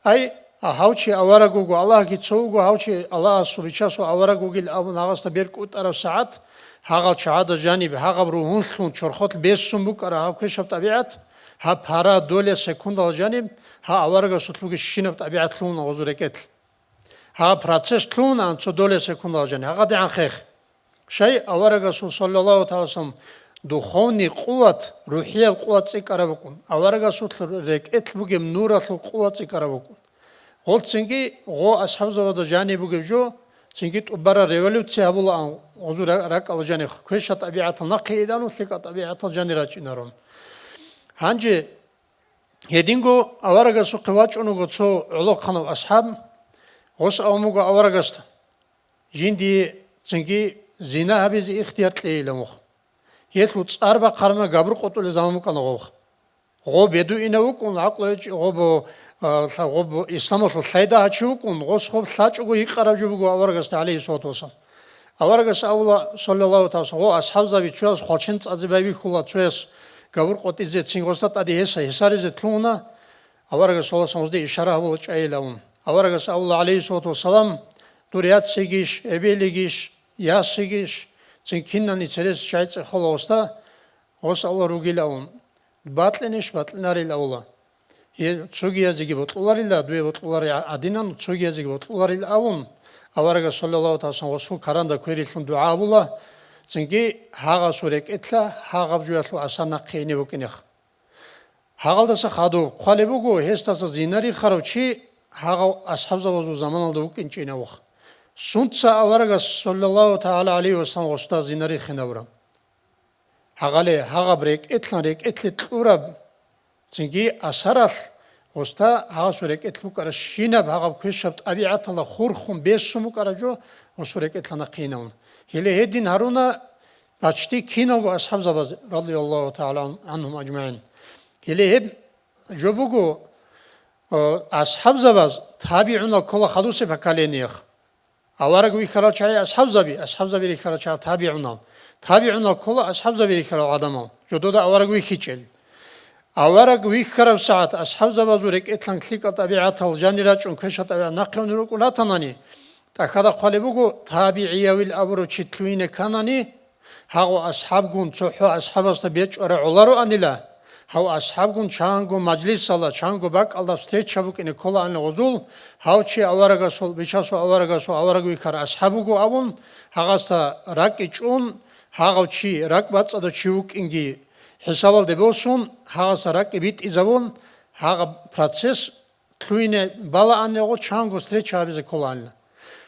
Ай, а гьав чи авараг вуго, Аллагьги цо вуго, гьав чи Аллагьасул Бичасул авараг вугил абун гьагъасда беркӀутӀараб сагӀат, гьагъал чагӀазда жаниб, гьагъаб ругьунлъун чорхолъ бесун букӀараб гьаб квешаб тӀабигӀат, гьаб пара, доля, секундал жаниб, гьаб аварагасулъ бугебщинаб тӀабигӀат лъугьуна гъозул рекӀелъ. Гьаб процесс лъугьунаан цо доля, секундал жаниб, гьагъадигӀан хех. Щай аварагасул, саллаллагьу тагӀала гӀалайгьи вассалам, духовный къуват, рухӀияб къуват цӀикӀкӀараб букӀун, аварагасул рекӀелъ бугеб нуралъул къуват цӀикӀкӀараб букӀун. Гъолцинги гъо асхӀабзабазда жаниб бугеб жо, цинги тӀубараб революция гьабулаан гъозул ра-, ракӀалда жаниб, квешал тӀабигӀатал нахъе инаруна, лъикӀал тӀабигӀатал жанир рачӀинарун. Гьанже гьединго аварагасухъе вачӀун вуго цо гӀолохъанав асхӀаб, гъос абун буго аварагасда: «Жиндие цинги зина гьабизе ихтияр кьейилан вух». Гьелъул цӀар бахъараб мехалъ габур къотӀулеб заман букӀана гъов. Гъо бедуинав вукӀун, гӀакълу гьечӀев, гъо бо-, а, лъа-, гъо бо-, исламалъул лъайда гьачив вукӀун, гъос гъоб лъачӀого гьикъараб жо буго аварагасда, гӀалайгьиссалату вассалам. Аварагас абула, саллаллагьу тагӀала гӀалайгьи вассалам, гъо асхӀабзаби, цояс хвалчен цӀазе байбихьула, цояс габур къотӀизе, цин гъосда тӀаде гьеса-, гьесаризе лъугьуна. Аварагас, саллаллагьу гӀалайгьи вассалам, гъозде ишара гьабула чӀайилан. Аварагас абула, гӀалайгьиссалату вассалам: «Дур яцигищ, эбелигищ, ясигищ, цин кинани церес чӀай цӀехола гъосда, гъос абула ругилан». «Бакьинищ?» «Бакьинарил», абула. Гье, цогиязеги бокьуларила, дуе бокьуларел гӀадинан, цогиязеги бокьуларил абун, аварагас, саллаллагьу тагӀала гӀалайгьи вассалам, гъосул каранда кверилъун дугӀа абула, цинги гьагъасул рекӀелъа гьагъаб жоялъул асар нахъе ине букӀинех. Гьагъалдаса хадуб хъвалеб буго, гьесдаса зина рихарав чи гьагъав асхӀабзабазул заманалда вукӀинчӀин авух. Сунца аварагас, саллаллагьу тагӀала гӀалайгьи вассалам, гъосда зина рихинабураб? Гьагъале, гьагъаб рекӀелъан рекӀелъе кьураб, цинги асаралъ, гъосда гьагъасул рекӀелъ букӀаращинаб гьагъаб квешаб тӀабигӀаталда хурхун бесун букӀараб жо гъосул рекӀелъа нахъе инавун. Гьеле гьедин гьаруна бачти киналго асхӀабзабаз, радияллагьу тагӀала гӀан-, гӀангьум ажмагӀин. Гьеле гьеб жо буго, э, асхӀабзабаз табигӀунал ккола хадусеб поколениех. Авараг вихьарал чагӀи асхӀабзаби, асхӀабзаби рихьарал чагӀи табигӀунал. ТабигӀунал ккола асхӀабзаби рихьарал гӀадамал, жодода авараг вихьичӀел. Авараг вихьарав сагӀат асхӀабзабазул рекӀелъан лъикӀал тӀабигӀатал жанир рачӀун квешал тӀабигӀат нахъе унел рукӀун ратанани, тӀахьазда хъвалеб буго, табигӀиявил абурав чи лъугьине кканани, гьагъав асхӀабгун цохӀо асхӀабасда бечӀварай гӀолароанила, гьав асхӀабгун чанго мажлисалда, чанго бакӀалда встреча букӀине кколаанила гъозул, гьав чи аварагасул, Бичасул аварагасул авараг вихьар асхӀаб вуго абун, гьагъасда ракӀги чӀун, гьагъав чи ракӀбацӀцӀадав чи вукӀинги хӀисабалде босун, гьагъасда ракӀги битӀизабун, гьагъаб процесс лъугьине балаанила гъо, чанго встреча гьабизе кколаанила.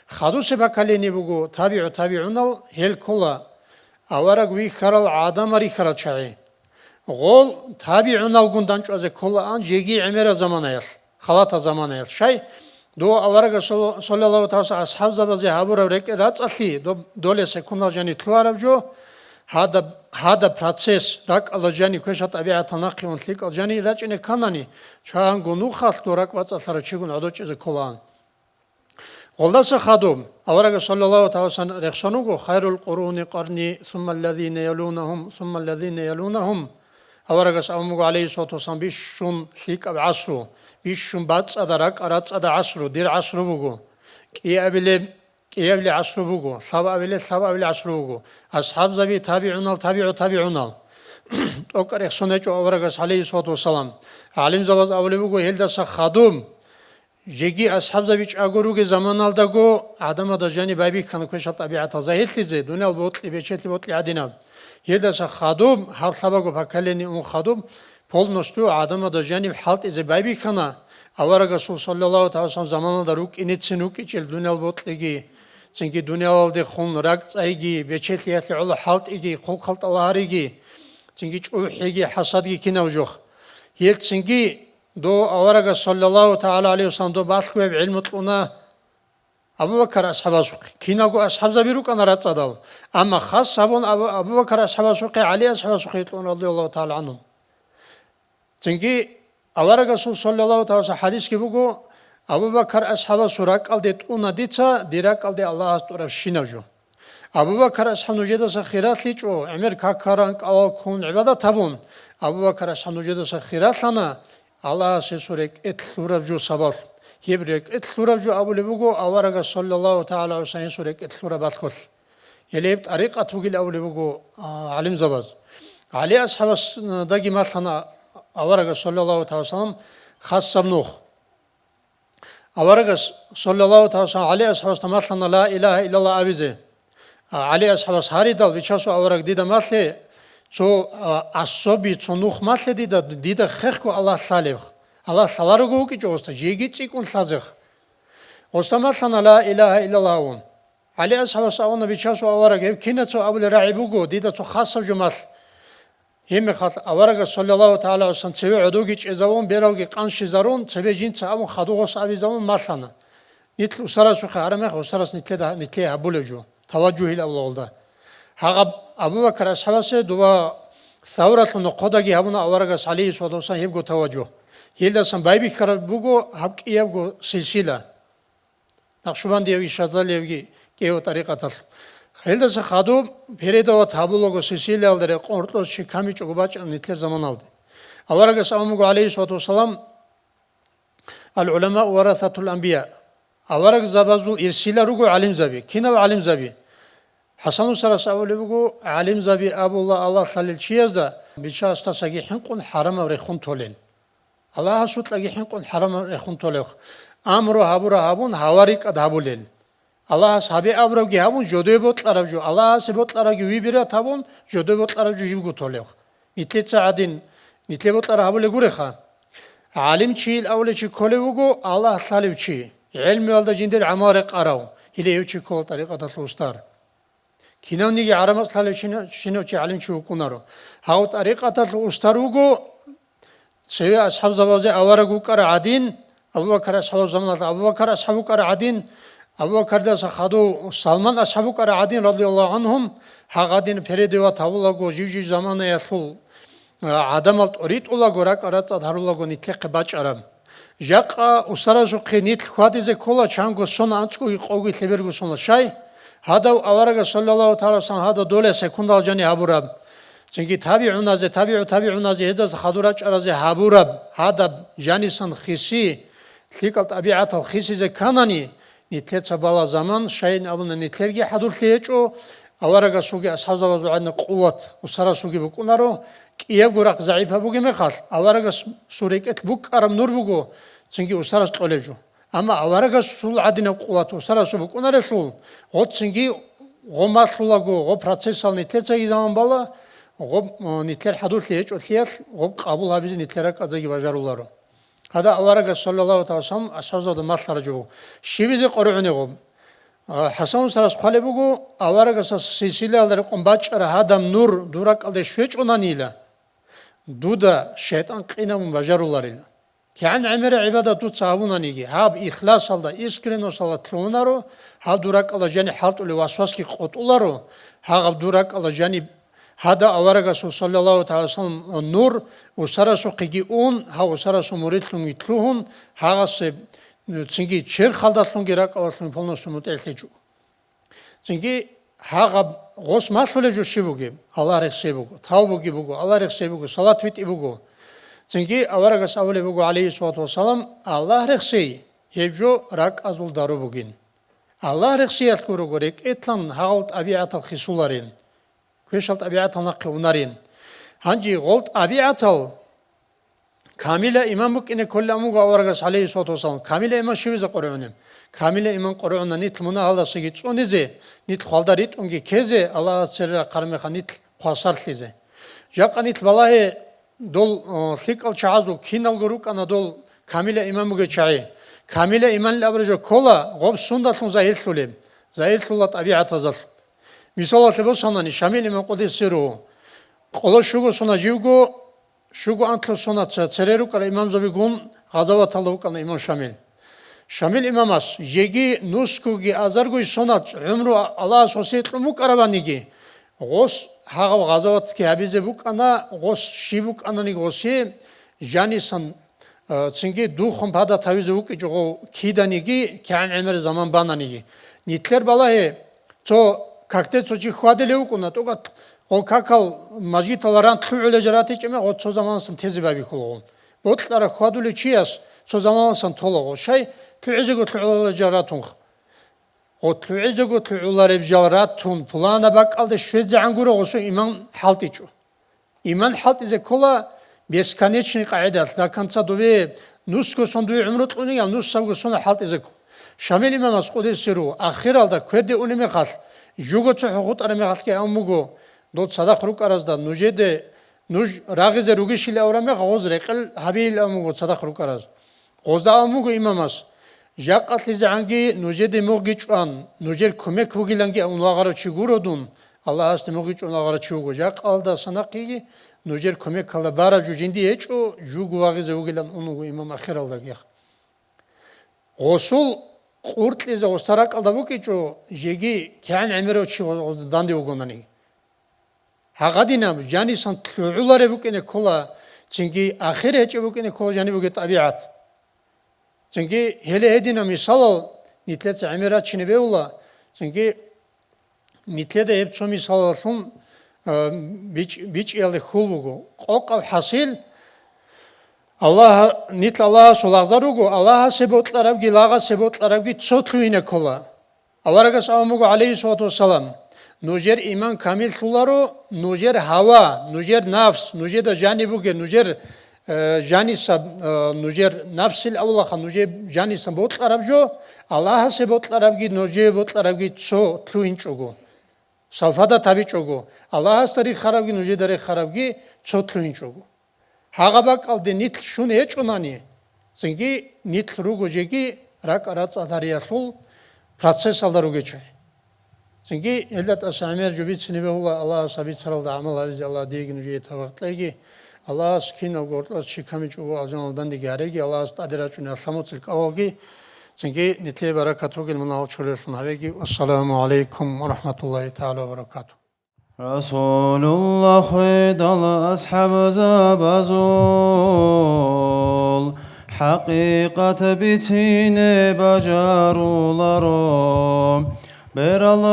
Хадусеб поколение буго табигӀу табигӀунал, гьел ккола авараг вихьарал гӀадамал рихьарал чагӀи. Гъол табигӀуналгун данчӀвазе кколаан жеги гӀемерал заманаялъ, халатал заманаялъ. Щай? Дов аварагас, салла-, саллаллагьу тагӀала, асхӀабзабазе гьабураб рекӀел рацӀцӀалъи, доб-, доле секундал жаниб лъугьараб жо, Гьадаб, гьадаб процесс, ракӀалда жаниб квешал тӀабигӀатал нахъе ун лъикӀал жанир рачӀине кканани, чанго нухалъ дов ракӀ бацӀцӀалъарав чигун гӀодов чӀезе кколаан. Гъолдаса хадуб, аварагас саллаллагьу тагӀала вассалам рехсон вуго: «Хайрул къуруни къарни, сумма ллазина ялунагьум, сумма ллазина ялунагьум». Аварагас абун буго, гӀалайгьиссалату вассалам, бищун лъикӀаб гӀасру, бищун бацӀцӀада, ракӀа-рацӀцӀада гӀасру, дир гӀасру буго. КӀиабилеб, кӀиабилеб гӀасру буго, лъабабилеб, лъабабилеб гӀасру буго. АсхӀабзаби, табигӀунал, табигӀу табигӀунал. ТӀокӀ рехсон гьечӀо аварагас, гӀалайгьиссалату вассалам. ГӀалимзабаз абулеб буго, гьелдаса хадуб, жеги асхӀабзаби чӀаго ругел заманалдаго гӀадамазда жаниб байбихьана квешал тӀабигӀатал загьирлъизе, дуниял бокьи, бечелъи бокьи гӀадинаб. Гьелдаса хадуб, гьаб лъабабго поколение ун хадуб, полностью гӀадамазда жаниб хӀалтӀизе байбихьана, аварагасул саллаллагьу тагӀала вассалам заманалда рукӀинецин рукӀичӀел дуниял бокьиги, цинги дуниялалдехун ракӀцӀайги, бечелъиялъе гӀоло хӀалтӀиги, хъулухъал тӀалаб гьариги, цинги чӀухӀиги, хӀасадги кинаб жо. Гьел цинги Дов аварагас, саллаллагьу тагӀала гӀалайгьи вассалам, дов балъгояб гӀилму кьуна Абу Бакар асхӀабасухъе. Киналго асхӀабзаби рукӀана рацӀцӀадал. Амма хас гьабун Абу, Абу Бакар асхӀабасухъе, ГӀали асхӀабасухъе кьун, радияллагьу тагӀала гӀангьум. Цинги аварагасул, саллаллагьу тагӀала гӀалайгьи вассалам, хӀадисги буго: «Абу Бакар асхӀабасул ракӀалде тӀуна дица, дир ракӀалде Аллагьас тӀурабщинаб жо». Абу Бакар асхӀаб нужедаса хиралъичӀо, гӀемер какаран, кӀалал ккун гӀибадат гьабун, Абу Бакар асхӀаб нужедаса хиралъана, Аллагьас гьесул рекӀелъ лъураб жо сабаблъун. Гьеб рекӀелъ лъураб жо абулеб буго аварагас, саллаллагьу тагӀала гӀалайгьи вассалам, гьесул рекӀелъ лъураб балъголъ. Гьеле гьеб тӀарикъат бугил абулеб буго, а, гӀалимзабаз. ГӀали асхӀабасдаги малъана аварагас, саллаллагьу тагӀала гӀалайгьи вассалам, хасаб нух. Аварагас, саллаллагьу тагӀала гӀалайгьи вассалам, ГӀали асхӀабасда малъана ла илагьа иллаллагь абизе. А, ГӀали асхӀабас гьаридал, Бичасул авараг, дида малъе, цо, а, особый цо нух малъе дида, дида хехго Аллагь лъалеб. Аллагь лъаларого вукӀичӀо гъосда, жеги цӀикӀкӀун лъазех. Гъосда малъана ла илагьа иллаллагь абун. ГӀали асхӀабас абуна, Бичасул авараг, гьеб кинацо абулеб рагӀи буго, дида цо хасаб жо малъ. Гьебмехалъ аварагас, саллаллагьу тагӀала гӀалайгьи вассалам, цеве гӀодовги чӀезавун, бералги къанщизарун, цебе жинца абун хадув гъос абизавун малъана. Нилъ усарасухъе гьарамех, усарас нилъеда, нилъее гьабулеб жо, таважжугьил авлалда. Гьагъаб Абу Бакар асхӀабасе дова Савралъул нохъодаги гьабуна аварагас, гӀалайгьиссалату вассалам, гьебго таважжугь. Гьелдасан байбихьараб буго гьаб кӀиябго силсила. Накъшубандиявги Шазалиявги кӀиго тӀарикъаталъ. Гьелдаса хадуб передават гьабулаго силсилаялда рекъон гьоркьоса чи камичӀого бачӀана нилъер заманалде. Аварагас абун буго, гӀалайгьиссалату вассалам: «Ал-гӀуламау варасатул анбия». Аварагзабазул ирсила руго гӀалимзаби. Кинал гӀалимзаби? ХӀасан усарас абулеб буго, гӀалимзаби абула Аллагь лъалел чиязда, Бичасдасаги хӀинкъун хӀарамаб рехун толел. Аллагьасукьаги хӀинкъун хӀарамаб рехун толевха. Амру гьабура гьабун, гьава рикӀкӀад гьабулел. Аллагьас гьабе абурабги гьабун, жодое бокьараб жо, Аллагьасе бокьарабги выбирать гьабун, жодое бокьараб жо живго толевха. Нилъеца гӀадин, нилъее бокьараб гьабулеб гуреха. ГӀалимчийил авлечи кколев вуго Аллагь лъалев чи, гӀелмуялда жиндир гӀамал рекъарав, гьеле гьев чи ккола тӀарикъаталъул устар. Кинавниги гӀарамаз лъалев чина-, чинав чи гӀалимчи вукӀунаро. Гьав тӀарикъаталъ устар вуго, цеве асхӀабзабазе авараг вукӀара гӀадин, Абу Бакар асхӀаб заманалъ Абу Бакар асхӀаб вукӀара гӀадин, Абу Бакардаса хадув Салман асхӀаб вукӀара гӀадин, радияллагьу гӀангьум, гьагъадин передават гьабулаго, жив-жив заманаялъул, а, гӀадамал тӀоритӀулаго, ракӀа-рацӀцӀад гьарулаго нилъехъе бачӀараб. Жакъа усаразухъе нилъ хьвадизе ккола, чанго сона анцӀгоги къоги лъеберго сона. Щай? Гьадав аварагас, саллаллагьу тагӀала гӀалайгьи вассалам, гьадав доле секундал жани гьабураб. Цинги табигӀуназе, табигӀу табигӀуназе, гьезда хадур рачӀаразе гьабураб гьадаб жанисан хиси, лъикӀал тӀабигӀатал хисизе кканани, нилъеца бала заман, щайин абуна, нилъерги хӀадурлъи гьечӀо, аварагасулги асхӀабзабазул гӀадин къуват усарасулги букӀунаро, кӀиябго рахъ загӀипаб бугеб мехалъ, аварагасул рекӀелъ букӀараб нур буго, цинги усарас кьолеб жо. Амма аварагасул гӀадинаб къуват усарасул букӀунарелъул, гъоцинги гъо малъулаго, гъо процессал нилъецаги заман бала, гъо, э, нилъер хӀадурлъи гьечӀолъиялъ, гъо къабул гьабизе нилъер ракӀазеги бажаруларо. Гьадин аварагас, саллаллагьу тагӀала гӀалайгьи вассалам, асхӀабзабазда малъараб жо буго. Щибизе къоригӀунеб гъо? А, ХӀасан усарас хъвалеб буго, аварагасул силсилаялда рекъон бачӀараб гьадаб нур дур ракӀалде щвечӀонанила, дуда шайтӀан къинабун бажаруларила. КигӀан гӀемераб гӀибадат дуца гьабунаниги, гьаб ихласалда, искренносталда лъугьунаро, гьаб дур ракӀалда жаниб хӀалтӀулеб васвасги къотӀуларо, гьагъаб дур ракӀалда жаниб Гьада аварагасул, саллаллагьу тагӀала вассалам, нур усарасухъеги ун, гьав усарасул муридлъунги лъугьун, гьагъасе цинги черхалдалъунги ракӀалдалъунги полностью мутӀигӀлъичӀо. Цинги гьагъаб гъос малъулеб жо щиб бугеб? Аллагь рехсей буго, тавбуги буго, Аллагь рехсей буго, салат витӀи буго. Цинги аварагас абулеб буго, гӀалайгьиссалату вассалам, Аллагь рехсей гьеб жо ракӀазул дару бугин. Аллагь рехсиялъ гурого рекӀелъан гьагъал тӀабигӀатал хисуларин. Квешал тӀабигӀатал нахъе унарин. Гьанже гъол тӀабигӀатал камила иман букӀине кколилан буго аварагас, гӀалайгьиссалату вассалам. Камила иман щивизе къоргӀунеб? Камила иман къоргӀуна нилъ мунагьалдасаги цӀунизе, нилъ хвалда ритӀунги ккезе, Аллагьас цере рахъараб мехалъ нилъ хвасарлъизе. Жакъа нилъ балагье, дол, о, лъикӀал чагӀазул киналго рукӀана дол камила иман бугел чагӀи. Камила иманил абураб жо ккола гъоб сундалъун загьирлъулеб, загьирлъула тӀабигӀатазалъ. Мисалалъе босанани, Шамил имам къудисе ругьу, къоло щуго сона живго, щуго анлъго сона ц-, цере рукӀарал имамзабигун гъазаваталда вукӀана имам Шамил. Шамил имамас жеги нусгоги азаргоги сона гӀумру Аллагьас гъосие кьун букӀарабаниги, гъос гьагъав гъазаватги гьабизе букӀана, гъос щиб букӀананиги гъосие жанисан Э, цинги духун падат гьавизе вукӀичӀого киданиги, кигӀан гӀемер заман бананиги. Нилъер балагье, цо какде цо чи хьвадулев вукӀуна, тӀокӀаб гъол какал мажгиталда ран лъугӀулел жо ратичӀеб мехалъ, гъо цо заманалъан тезе байбихьулаго. Бокьараб хьвадулев чияс цо заманалъан толаго. Щай лъугӀизего лъугӀуларел жо ратунха. Гъо лъугӀизего лъугӀулареб жо ратун, пуланаб бакӀалде щвезегӀан гуро гъосул иман хӀалтӀичӀо. Иман хӀалтӀизе ккола бесконечный къагӀидалъ, до конца дове нусго сон дуе гӀумру кьуни, я нусабго сона хӀалтӀизе ккола. Шамил имамас къудисе ругьу, ахиралда кверде унеб мехалъ, жуго цохӀо хутӀараб мехалъги абун буго, дол цадахъ рукӀаразда, нужеде, нуж рагъизе ругищили авураб мехалъ, гъоз рекъел гьабейилан абун буго цадахъ рукӀараз. Гъозда абун буго имамас, жакъалъизегӀанги нужеде мугъги чӀван, нужер кумек бугиланги абун вагъарав чи гуро дун, Аллагьасде мугъги чӀван вагъарав чи вуго. Жакъалдаса нахъеги нужер кумекалда бараб жо жиндие гьечӀо, жуго вагъизе вугилан ун вуго имам ахиралдаги. Гъосул къуркьизе гъоса ракӀалда букӀичӀо, жеги кигӀан гӀемерав чи гъозда данде вугонаниги. Гьагъадинаб жанисан лъугӀулареб букӀине ккола, цинги ахир гьечӀеб букӀине ккола жаниб бугеб тӀабигӀат. Цинги гьеле гьединаб мисалал нилъеца гӀемер рачине бегьула, цинги нилъеда гьеб цо мисалалъун, а, бич-, бичӀчӀиялде хьул буго. Къокъаб хӀасил, Аллагь, нилъ Аллагьасул лагъзал руго, Аллагьасе бокьарабги, лагъасе бокьарабги цо лъугьине ккола. Аварагас абун буго, гӀалайгьиссалату вассалам, нужер иман камиллъуларо, нужер гьава, нужер нафс, нужеда жаниб бугеб, нужер, э, жаниса, э, нужер нафсил авлаха, нужер жанисан бокьараб жо, Аллагьасе бокьарабги, нужее бокьарабги цо лъугьинчӀого. Савфада табичӀого, Аллагьасда рихарабги, нужеда рихарабги цо лъугьинчӀого. Гьагъа бакӀалде нилъ щун гьечӀонани, цинги нилъ руго жеги ракӀа-рацӀцӀалъ гьариялъул процессалда ругечӀо. Цинги гьелда тӀаса гӀемер жо бицине бегьула, Аллагьас гьабицаралда гӀамал гьабизе Аллагь диеги нужее тавфикъ кьеги, Аллагьас киналго гьоркьос чи камичӀого алжаналда дандеги гьареги, Аллагьас тӀаде рачӀунел ламуцил кӀалалги, цинги нилъее баракат бугел мунагьал чуреллъун гьавеги. Вассаламу гӀалайкум ва рахӀматуллагьи тагӀала ва баракатугь. Расулулла хведал асхӀабзабазул хӀакъикъат бицине бажаруларо. Берал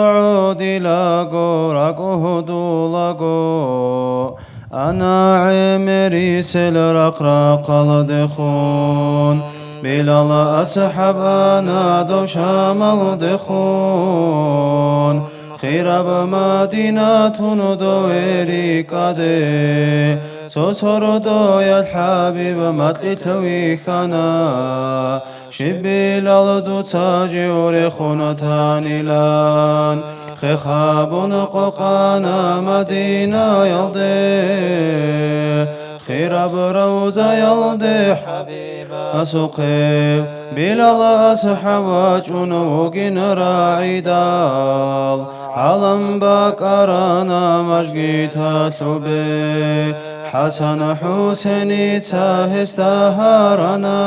гӀодилаго, ракӀ гьудулаго, ана гӀемерисел рахъ-рахъалдехун, Билал асхӀаб ана дов Шамалдехун, хираб Мадинатун дове рикӀкӀаде, цо-цо родоялъ ХӀабиб макьилъ вихьана. Щиб Билал дуца жив рехун танилан, хех гьабун къокъана Мадинаялде. Хираб равзаялде ХӀабибасухъе Билал асхӀаб вачӀун вугин рагӀидал, гӀалам бакӀарана мажгиталъубе. ХӀасан-ХӀусеница гьесда гьарана: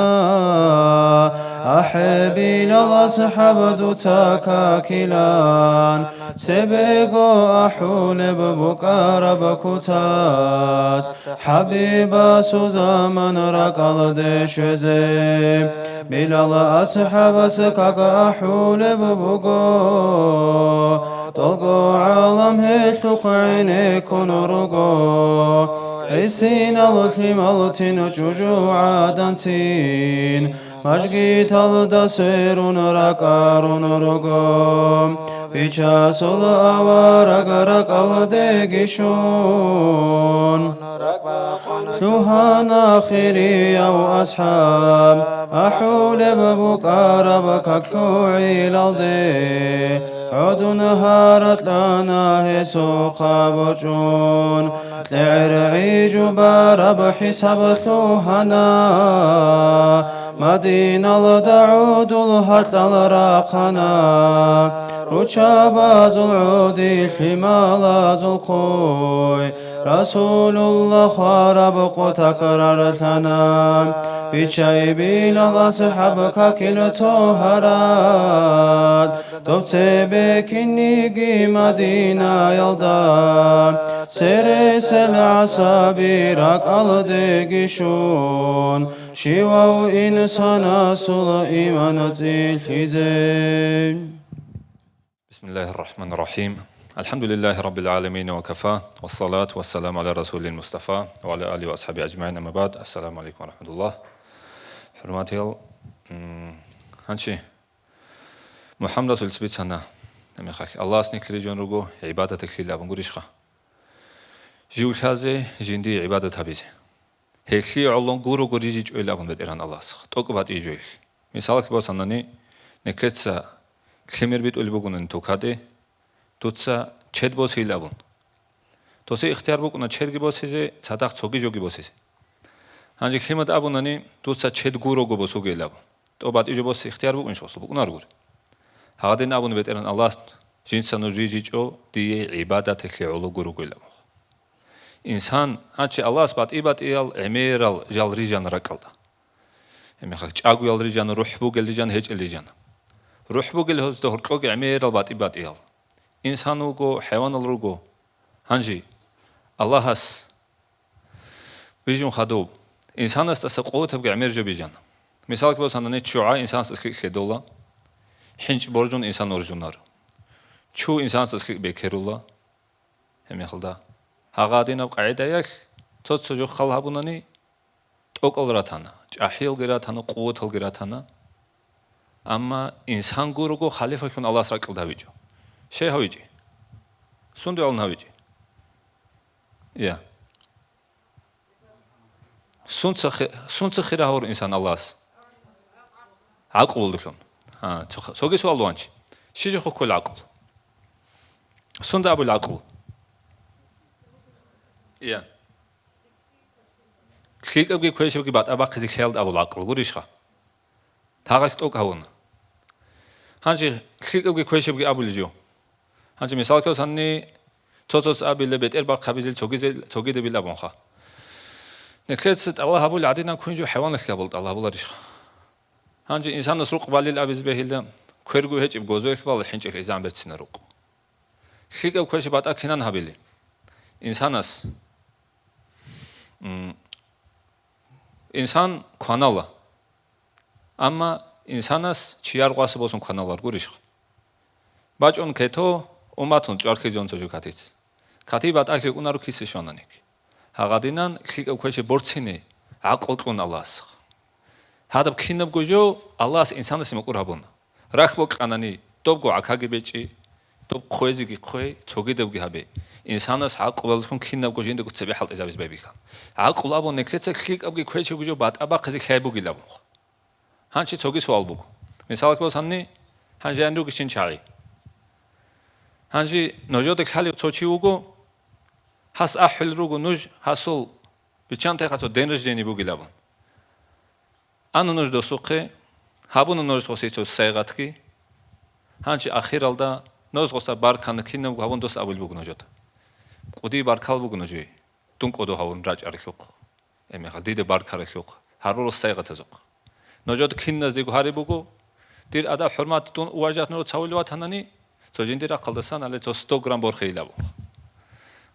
«АхӀе, Билал асхӀаб, дуца какилан, Цебего ахӀулеб букӀараб куцалъ, ХӀабибасул заман ракӀалде щвезе. Билал асхӀабас как ахӀулеб буго, долго гӀалам гьелъухъ гӀенеккун руго. ГӀисинал лъималцин чӀужугӀаданцин, мажгиталда сверун ракӀарун руго. Бичасул авараг ракӀалдеги щун, лъугьана хирияв асхӀаб, ахӀулеб букӀараб как лъугӀилалде. ГӀодун гьаратлъана гьесухъа борчӀун, кьегӀер гӀижубараб хӀисаб лъугьана. Мадиналда гӀодул гьаркьал рахъана, руччабазул гӀоди, лъималазул хъуй. Расулулла хвараб къо такрарлъана, биччай Билал асхӀаб какил цо гьарад. Доб цебе кинниги Мадинаялда, цересел гӀасаби ракӀалдеги щун, щивав инсанасул иман цӀилъизе. بسم الله الرحمن الرحيم. الحمد لله رب العالمين وكفى، والصلاة والسلام على رسول المصطفى وعلى آله وأصحابه أجمعين، أما بعد. السلام عليكم ورحمة الله. ХӀурматиял, м, гьанчи МухӀаммад Расулица бицана, гьеб мехалъ, Аллагьас нилъ рижун руго гӀибадаталъе абун гурищха? Жив лъазе жиндие гӀибадат гьабизе. Гьелъие гӀоло гурого рижичӀойилан абун БетӀергьан Аллагьас, тӀокӀ батӀияб жо. Мисалалъе босанани, нилъеца лъимер битӀулеб бугонани тукаде, дуца чед босейилан абун. Досие ихтияр букӀуна чедги босизе, цадахъ цоги жоги босизе. Гьанже лъимад абунани, дуца чед гурого босугейилан абун. ТӀо батӀи жо босе ихтияр букӀунищ гъосул? БукӀунаргури. Гьадин абуна БетӀергьан Аллагьас, жинца нуж рижичӀо дие гӀибадаталъе гӀоло гурогойилан абун. Инсан, гьанчи Аллагьас батӀи-батӀиял гӀемерал жал рижана ракӀалда. Гьеб мехалъ чӀагоял рижана, рухӀ бугел рижана, гьечӀел рижана. РухӀ бугел гьезда гьоркьоги гӀемерал батӀи-батӀиял. Инсан вуго, хӀайванал руго. Гьанже Аллагьас бижун хадуб, инсанасдаса къуватабги гӀемер жо бижана. Мисалги босанани, чугӀа инсанасда лъикӀ хьедола, хӀинчӀ боржун инсан вуржунар. Чу инсанасда лъикӀ бекерула. Гьеб мехалда, гьагъадинаб къагӀидаялъ цо-цо жо хал гьабунани, тӀокӀал ратана, чӀахӀиялги ратана, къуваталги ратана. Амма инсан гурого халифалъун Аллагьас ракӀалда гьавичӀо. Щай гьавичӀи? Сунде гӀолун гьавичӀи? Я. Сунца хи-, сунца хира гьавур инсан Аллагьас? ГӀакълуллъун. А, цо-, цоги суал ванч. Щи жо хӀуккула гӀакълу? Сунда абул гӀакълу? Я. ЛъикӀабги квешабги батӀа бахъизе лъеялда абул гӀакълу гурищха? Гьагъалъ тӀокӀ гьавуна. Гьанже лъикӀабги квешабги абулеб жо. Гьанже мисал ккосанни, цо-цос абила бетӀер бахъ гьабизел цогизе-, цогидабил абунха. Нилъеца тӀалаб гьабулеб гӀадинаб квен жо хӀайваналъе гьабул тӀалаб гьабуларищха? Гьанже инсанас рукъ балил абизе бегьила, кверго гьечӀеб гозоялъ бала хӀинчӀалъ изан берцина рукъ. ЛъикӀаб квешаб батӀа кинан гьабили? Инсанас, м, инсан кванала. Амма инсанас чияр гъваса босун кваналар гурищха? БачӀун кето, уматун чӀвархьизун цо жо катиц. Кати батӀалъи кӀунаро кисе щвананик. Гьагъадинан лъикӀаб квеше борцине гӀакълу кьун Аллагьасухъ. Гьадаб кинабго жо Аллагьас инсанасе мукӀур гьабуна. Рахь бокьанани, добго гӀакаги бечӀи, доб хъвезеги хъвей, цогидабги гьабе. Инсанас гӀакълу баллъун кинабго жиндаго цебе хӀалтӀизабиз байбихьа. ГӀакълу абун неклъеца лъикӀабги квечебги жо батӀа бахъизе хӀей бугилабухъ. Гьанчи цоги суал буго. Мисалалъе босанни, гьанже ан ругищин чагӀи. Гьанже нужеда лъалев цо чи вуго, гьас ахӀулел руго нуж гьасул биччанте хъацо день рождения бугилабун. Ана нуж досухъе, гьабуна нуж гъосие цо сайгъатги. Гьанчи ахиралда нуж гъоса баркана кинабго гьабун дос абулеб буго нужеда. КӀуди баркал буго нужее, дун кӀодо гьавун рачӀаралъухъ. Гьебмехалъ дида баркаралъухъ, гьарурал сайгъатазухъ. Нужеда киназдего гьариб буго, дир адаб-хӀурмат дун уважать нужеца гьавулев ватанани, Цо жиндир рахъалдасан гьале цо сто грамм борхейилаб.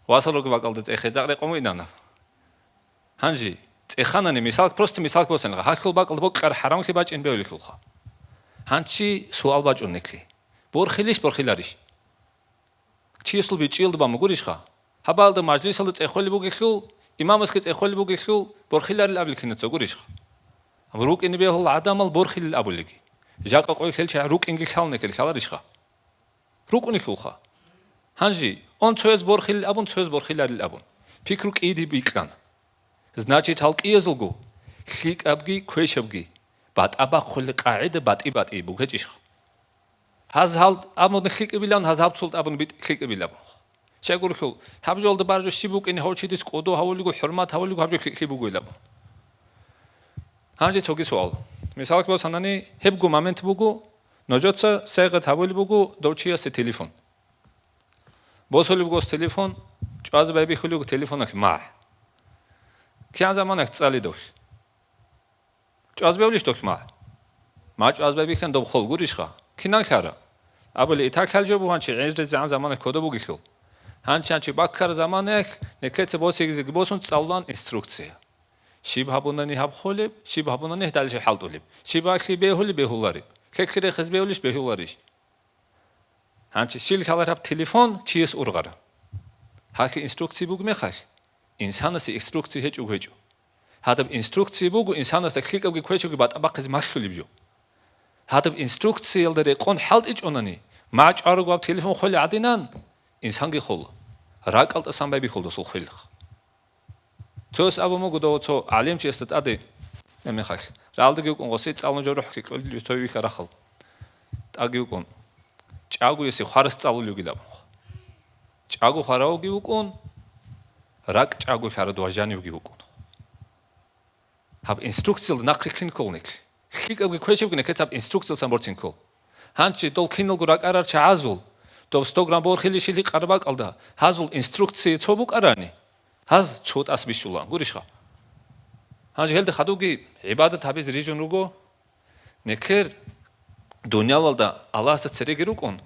Васал руги бакӀалда цӀехе цӀакъ рекъон вугинана. Гьанже цӀеханани, мисал, просто мисал босанила, гьалъул бакӀалда бокьар хӀарамлъи бачӀин бегьулелъулха. Гьанчи суал бачӀун никлъи: борхилищ, борхиларищ? Чиясул бичӀчӀиялда бан бугурищха? Гьабалда мажлисалда цӀехолеб бугелъул, имамасги цӀехолеб бугелъул, борхиларил абил кинаца гурищха? РукӀине бегьула гӀадамал борхилил абулеги. Жакъа къой хьелчагӀ рукӀинги лъалнекер лъаларищха? РукӀунелъулха. Гьанже, он цояз борхилил абун, цояз борхиларил абун. Пикру кӀиди бикьана. Значит, гьал кӀиязулго лъикӀабги квешабги батӀа бахъулел къагӀида батӀи-батӀи бугечӀищха? Гьаз гьал абун лъикӀабилан, гьаз гьабцул абун битӀ-, лъикӀабилаб. Щайгурелъул, гьаб жолда баржу щиб букӀине гьав чидис кӀодо гьавулего, хӀурмат гьавулего гьаб жо лъикӀлъи бугойилаб. Гьанже цоги суал. Мисалги босанани, гьебго момент буго, нужеца сайгъат гьабулеб буго дов чиясе телефон. Босулеб гос телефон, чӀвазе байбихьулего телефоналъ магӀ. КигӀан заманаялъ цӀалидалъ? ЧӀвазе бевлищ долъ магӀ? Ма чӀвазе байбихьан доб хол гурищха? Кинан лъара? Абули, итак лъал жо бугьанчи гӀеждезегӀан заманаялъ кодоб бугелъул. Гьанчанчи баккар заманаялъ некеца босигизеги босун цӀалулан инструкция. Щиб гьабунани гьаб холеб, щиб гьабунани гьедалъи хӀалтӀулеб, щиб алъи бегьули бегьулареб, лъекълъи рехиз бевлищ бегьуларищ? Гьанчи щил лъалараб телефон чияс ургъара. Гьалъи инструкций буго мехалъ, инсанасе инструкций гьечӀого гьечӀо. Гьадаб инструкций буго инсанасда лъикӀабги квешабги батӀа бахъизе малъулеб жо. Гьадаб инструкциялда рекъон хӀалтӀичӀонани, ма чӀваруго гьаб телефон холел гӀадинан, инсанги хола. РакӀалтӀасан байбихьула досул хвелихъ. Цояс абун буго дов цо гӀалимчиясда тӀаде, гьеб мехалъ, ралдаги вукӀун гъосие цӀалун жо рухӀги кьолел цо вихьа рахъал. ТӀаги вукӀун, чӀагоясе хварас цӀалулев вугилан. ЧӀаго хваравги вукӀун, ракӀ чӀаго лъарад ва жанивги вукӀун. Гьаб инструкциялда нахъе кин ккол никлъ. ЛъикӀабги квешабги некеца гьаб инструкциялдасан борцин ккол. Гьанчи дол киналго ракӀарал чагӀазул, доб сто грамм борхилищили къарбакӀалда, гьазул инструкция цо букӀарани, гьаз цо тӀас бищулаан гурищха? Гьанже гьелда хадуги гӀибадат гьабизе рижун руго. Некер дуниялалда Аллагьасда цереги рукӀун,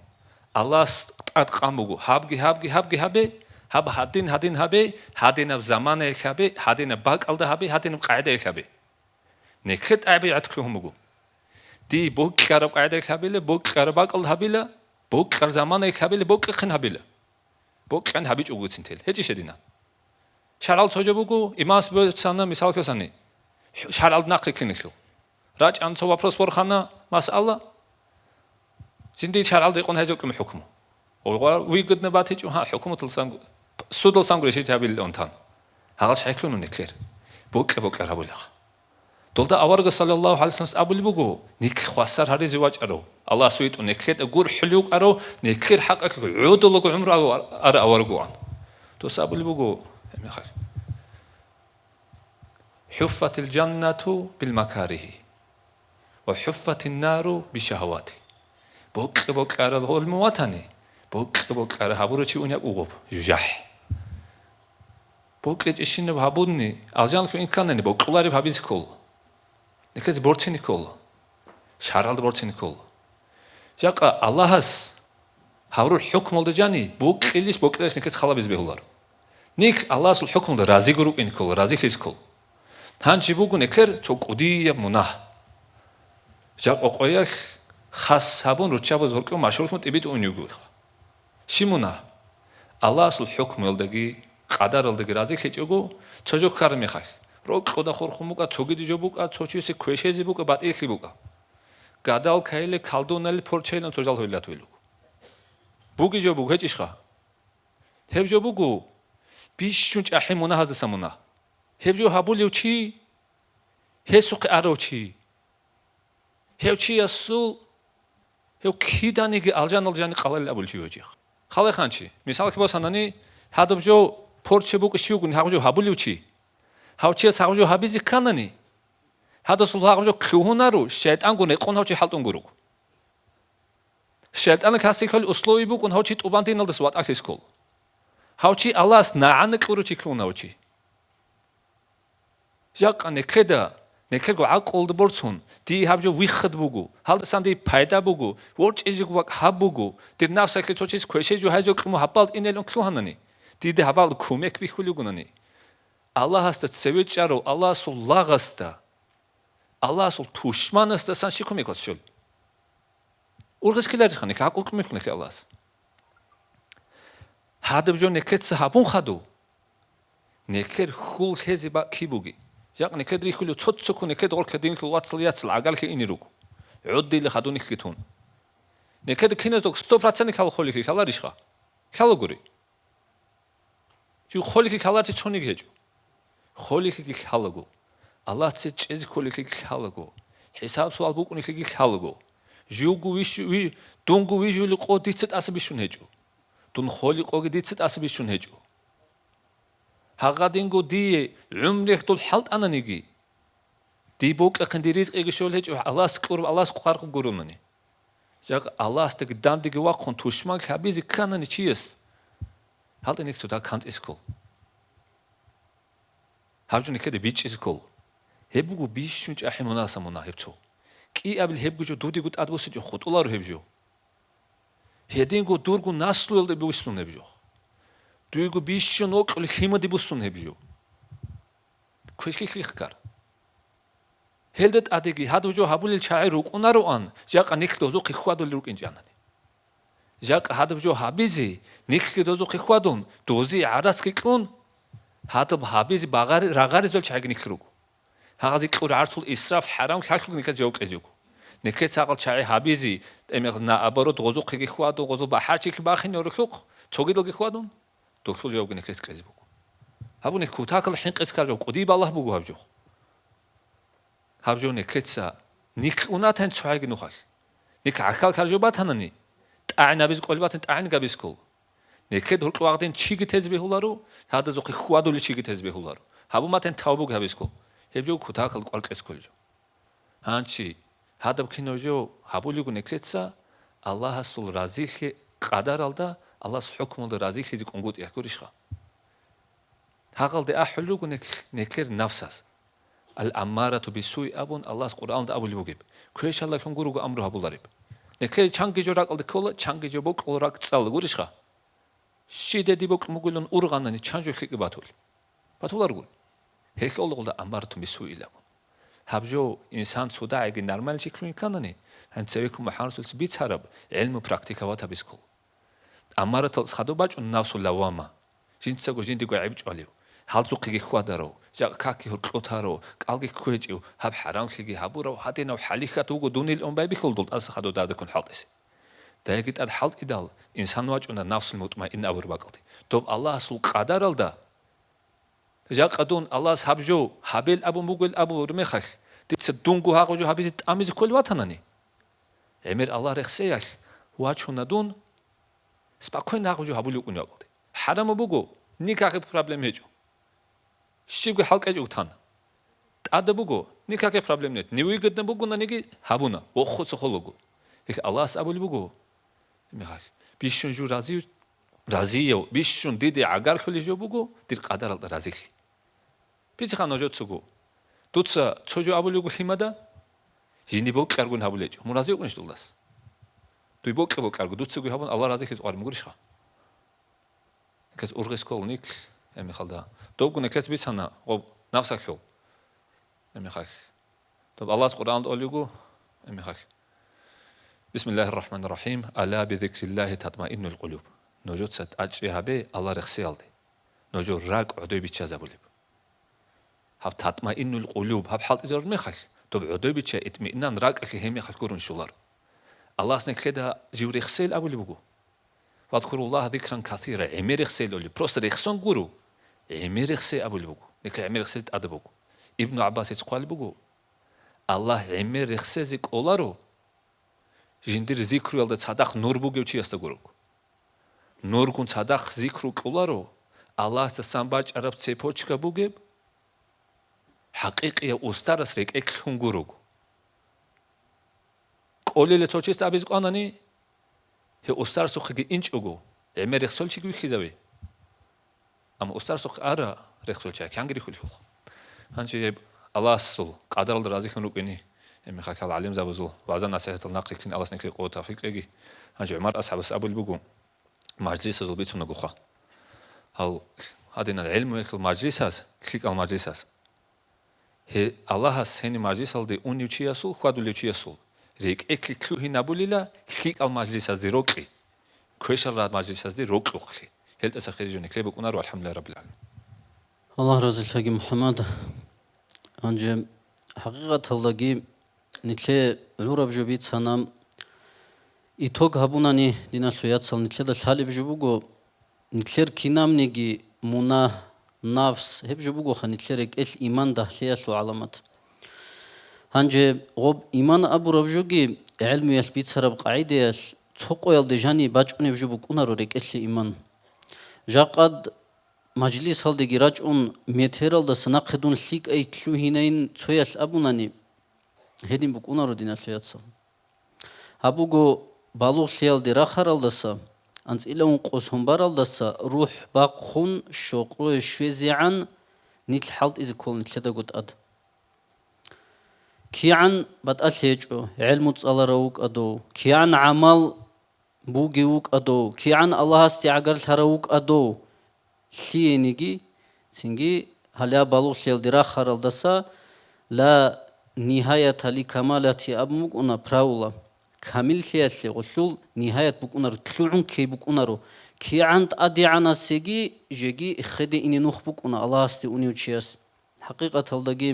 Аллагьас тӀад къан буго: гьабги, гьабги, гьабги гьабе, гьаб гьадин, гьадин гьабе, гьадинаб заманаялъ гьабе, гьадинаб бакӀалда гьабе, гьадинаб къагӀидаялъ гьабе. Некер тӀабигӀат лъугьун буго. Дие бокьараб къагӀидаялъ гьабила, бокьараб бакӀалда гьабила, бокьараб заманаялъ гьабила, бокьихъин гьабила. Бокьан гьабичӀогоцин тел. ГьечӀищ гьединан? ШаргӀал цо жо буго, имамас бецана, мисал кьосани, шаргӀалда нахъ риккинелъул. РачӀан цо вопрос борхана, масъала, жиндие шаргӀалда рекъон гьезул кьун хӀукму. Ва выгодно батичӀо, гьа, хӀукуматалсан, судалсан решить гьабилилан тан. Гьалаш хӀехьлъун некер. Бокьа-бокьа гьабулеха. Долда аварагас, саллаллагьу гӀалайгьи вассалам, абулеб буго, никлъ хвасар гьаризе вачӀарав, Аллагьас витӀун, неклъеда гурхӀулев вукӀарав, неклъер хӀакъалъулъ гӀодолаго гӀумру ара авараг вугоан. Дос абулеб буго, гьеб мехалъ: «ХӀуффатил жаннату бил макаригьи, ва хӀуффатин нару бишагьавати». Бокьа-бокьарал гӀолму ватани, бокьа-бокьара гьабурав чи унеб угъуб, жужахӀ. БокьичӀищинаб гьабуни, алжанлъун инканани, бокьулареб гьабизе ккола. Некез борцине ккола. ШаргӀалда борцине ккола. Жакъа Аллагьас гьаврул хӀукмалда жани, бокьилищ, бокьилищ некез халабизе бегьуларо. Нилъ Аллагьасул хӀукмалда разиго рукӀине ккола, разилъизе ккола. Гьанже буго некер цо кӀудияб мунагь. Жакъа къоялъ хас гьабун, руччабаз гьоркьов машгьурлъун тӀибитӀун унев вугев. Щиб мунагь? Аллагьасул хӀукмуялдаги къадаралдаги разилъичӀого, цо жо ккараб мехалъ, рокьуда хурхун букӀа, цогида жо букӀа, цо чиясе квешезе букӀа, батӀиялъе букӀа. Гадалкайиле, колдуналиле, порчайилан цо жал гьойлат вилуг. Буги жо буго, гьечӀищха? Гьеб жо буго бищун чӀахӀи мунагьаздаса мунагь. Гьеб жо гьабулев чи, гьесухъе арав чи. Гьев чиясул гьев киданиги алжаналда жани къалалел абулев чи вачӀех. Халайхъанчи, мисалги босанани, гьадаб жо порча букӀа щивгун гьагъ жо гьабулев чи. Гьав чияс гьагъ жо гьабизе кканани, гьадасул гьагъ жо лъугьунаро, шайтӀангун рекъон гьав чи хӀалтӀун гуруг. ШайтӀанал хасихьал условий букӀун гьав чи тӀубан диналдаса ватӀалъизе ккол. Гьав чи Аллагьас нагӀана кьурав чи ккун гьав чи. Жакъа некеда Нехерго гӀакълалда борцун, дие гьаб жо виххад буго, гьалдасан дие пайда буго, ворчӀизе бакӀ гьаб буго, дир нафсалъе цо чияс квешей жо гьайзе кьуму гьаббалда инелун лъугьанани, дида гьабалда кумек бихьулигунани. Аллагьасда цеве чӀарав Аллагьасул лагъасда, Аллагьасул тушманасдасан щиб кумек вацӀцӀул? Ургъес ккеларищха нехер, гӀакълу кумек нехер Аллагьас? Гьадаб жо нехеца гьабун хадув, нехер хьул лъезе бакӀ киб буги. Жакъ нехер рихьулев цо-цо ккун нехер гъоркьа динлъул вацал яцал гӀагарлъи ине руго. ГӀоддиле хадуникги тун. Нехер киназда сто процент хьал холелъи лъаларищха? Лъалагури. Жив холелъи лъаларчи цониги гьечӀо. Холелъиги лъалаго. Аллагьце чӀезе кколелъиги лъалаго. ХӀисаб-суал букӀунелъиги лъалаго. Живго вищу-, ви-, дунго вижулев къо дица тӀаса бищун гьечӀо. Дун холев къоги дица тӀаса бищун гьечӀо. Гьагъадинго дие гӀумру дол хӀалтӀананиги, дие бокьахъин дир ризкъиги щолел гьечӀо, Аллагьас кьураб, Аллагьас хъваргъ гуронани. Жакъа Аллагьасдаги дандеги вахъун тушман лъабизе кканани чияс, гьалда нехцо даг кантӀизе ккол. Гьаб жо нехеда бичӀчӀизе ккол. Гьеб буго бищун чӀахӀи мунаса мунагь гьеб цо. КӀиабил гьебго жо дудего тӀадбуссинчӀо хутӀуларо гьеб жо. Гьединго дурго наслуялда буссун гьеб жо. Дуего бищун вокьулел лъимаде буссун гьеб жо. Квешлъи лъихъ ккар. Гьелда тӀадеги гьадаб жо гьабулел чагӀи рукӀунароан, жакъа нилъ дозухъе хьвадулел рукӀинчӀанани. Жакъа гьадаб жо гьабизе, нилъги дозухъе хьвадун, дозие гӀарацги кьун, гьадаб гьабизе багъари-, рагъаризул чагӀиги нилъ руго. Гьагъазе кьур гӀарцул исраф, хӀарам лъалъуги нилъеца жаваб кьезе вуго. Нилъеца гьагъал чагӀи гьабизе, тӀемал наоборот, гъозухъеги хьвадун, гъозул бахӀарчилъи бахине рухӀухъ, цогидалги хьвадун, долъул жавабги нилъеца кьезе буго. Гьабуни кутакал хӀинкъизе ккар жо, кӀудияб балагь буго гьаб жо. Гьаб жо нилъеца, нилъ унатани цогӀаги нухалъ. Нилъ гӀахьал-хьал жо батанани, тӀагӀинабизе кӀолеб батани, тӀагӀинги гьабизе ккол. Нилъеда гьоркьов гьадин чиги тезе бегьуларо, гьадазухъе хьвадулев чиги тезе бегьуларо. Гьабун батани, тавбуги гьабизе ккол. Гьеб жо кутакал кӀвар кьезе кколеб жо. Гьанчи, гьадаб кинаб жо гьабулего нилъеца, Аллагьасул разилъи къадаралда, Аллагьас хӀукмалда разилъизе кӀунгутӀи гьагурищха? Гьагъалде ахӀулел руго нек-, нилъер нафсас. Ал-аммарату бисуи абун Аллагьас Къуръаналда абулеб бугеб, квешалдалъун гурого амру гьабулареб. Нилъее чанги жо ракӀалде ккола, чанги жо бокьула ракӀ цӀалула гурищха? Щиде дие бокьун бугилан ургъанани, чан жо лъикӀаб батулеб? Батуларгун. Гьелъ олгъулда аммарату бисуи абун. Гьаб жо инсан цо дагӀиги нормально чиклъун кканани, гьанцевеккун МухӀаммад расулица бицараб гӀелму практиковать гьабизе ккол. Аммараталъ хадуб бачӀун нафсу лаввама, жинцаго жиндиго гӀеб чӀвалев, гьалзухъеги хьвадарав, жакъа какги гьоркьотарав, кӀалги кквечӀев, гьаб хӀарамлъиги гьабурав, гьадинав хӀалихьат вуго дунил ун байбихьул дол тӀаса хадуб дадеккун хӀалтӀизе. Дайги тӀад хӀалтӀидал, инсан вачӀуна нафсул мутмаинна абураб бакӀалде. Доб Аллагьасул къадаралда, жакъа дун Аллагьас гьаб жо гьабел абун бугел абулеб мехалъ, дица дунго гьагъаб жо гьабизе тӀамизе кколев ватанани, гӀемер Аллагь рехсеялъ вачуна дун, спокойно гьагъаб жо гьабулев вукӀун вакӀалде. ХӀарамаб буго, никаких проблем гьечӀо. Щибги хӀалкӀечӀого тан. ТӀадаб буго, никаких проблем нет. Невыгодно бугонаниги гьабуна, вохуца холаго. Гьелъ Аллагьас абулеб буго, гьеб мехалъ, бищун жо рази-, разияв, бищун диде гӀагарлъулев жо буго, дир къадаралда разилъи. Бицеха нужецаго. Дуца цо жо абулего лъимада, жиндие бокьаргун гьабулечӀо. Мун рази вукӀунищ дулдас? Дуй бокьа-бокьарго, дуцаго гьабун, Аллагь разилъизе къварин бугурищха? Некец ургъис ккол никл, гьеб мехалда. Добгун некец бицана гъоб нафсалъул, гьеб мехалъ. Доб Аллагьас Къуръаналда олего, гьеб мехалъ. Бисмиллагьир рахӀманир рахӀим. Ала бизикриллагьи татмаиннул къулуб. Нужеца тӀадчӀи гьабе Аллагь рехсеялде. Нужер ракӀ гӀодой биччазабулеб. Гьаб татмаиннул къулуб, гьаб хӀалтӀизарун мехалъ, доб гӀодой бичча итмиинан ракӀалъе гьеб мехалъ гурун щолар. Аллагьас некеда жив рехсел абулеб буго. «Вазкуруллагьа зикран касира», гӀемер рехсел ули, просто рехсон гуро. ГӀемер рехсе абулеб буго. Нека гӀемер рехсел тӀада буго. Ибну ГӀаббасица хъвалеб буго, Аллагь гӀемер рехсезе кӀоларо, жиндир зикруялда цадахъ нур бугев чиясда гурого. Нургун цадахъ зикру кьоларо, Аллагьасдасан бачӀараб цепочка бугеб, хӀакъикъияв устарас рекӀелъ лъун гурого. Кколеле цо чияс абизе кӀванани, гьев устарасухъеги инчӀого, гӀемер рехсолчиги вихьизаве. Амма устарасухъе ара рехсолчи кянги рихьулелъулха. Гьанже гьеб Аллагьасул къадаралда разилъун рукӀине, гьеб мехалъ гӀалимзабазул вагӀза-насихӀатал нахъе ккун Аллагьас нилъее къуват-тавфикъ кьеги. Гьанже ГӀумар асхӀабас абулеб буго, мажлисазул бицунагуха. Гьал гьадинал гӀелмуялъул мажлисаз, лъикӀал мажлисаз. Гье, Аллагьас гьениб мажлисалде унев чиясул, хьвадулев чиясул рекӀелъе лъугьинабулила лъикӀал мажлисазде рокьи, квешал мажлисазде рокьухълъи. Гьелдаса хириджу нилъее букӀунаро, алхӀамдулиллагьи раббил гӀаламин. Аллагь разилъаги, МухӀаммад. Гьанже хӀакъикъаталдаги нилъее гӀураб жо бицана. Итог гьабунани, диналъул яцал, нилъеда лъалеб жо буго, нилъер кинабниги мунагь, нафс, гьеб жо бугоха нилъер рекӀелъ иман дагьлъиялъул гӀаламат. Гьанже гъоб иман абураб жоги гӀелмуялъ бицараб къагӀидаялъ цо къоялде жаниб бачӀунеб жо букӀунаро рекӀелъе иман. Жакъад мажлисалдеги рачӀун, метералдаса нахъе дун лъикӀай лъугьинайин цоялъ абунани, гьедин букӀунаро, диналъул яцал. Гьаб буго балугълъиялде рахаралдаса, анцӀила ункъо сон баралдаса рухӀ бахъун щокъое щвезегӀан нилъ хӀалтӀизе ккола нилъедаго тӀад. КигӀан батӀалъи гьечӀо, гӀелму цӀаларав вукӀадав, кигӀан гӀамал бугев вукӀадав, кигӀан Аллагьасде гӀагарлъарав вукӀадав, лъиениги, цинги гьале гьаб балугълъиялде рахаралдаса, ла нигьаята ли камалати абун букӀуна правила. Камиллъиялъе гъулъул нигьаят букӀунаро, лъугӀун ккей букӀунаро. КигӀан тӀадегӀанасеги жеги эхеде ине нух букӀуна Аллагьасде унев чияс. ХӀакъикъаталдаги,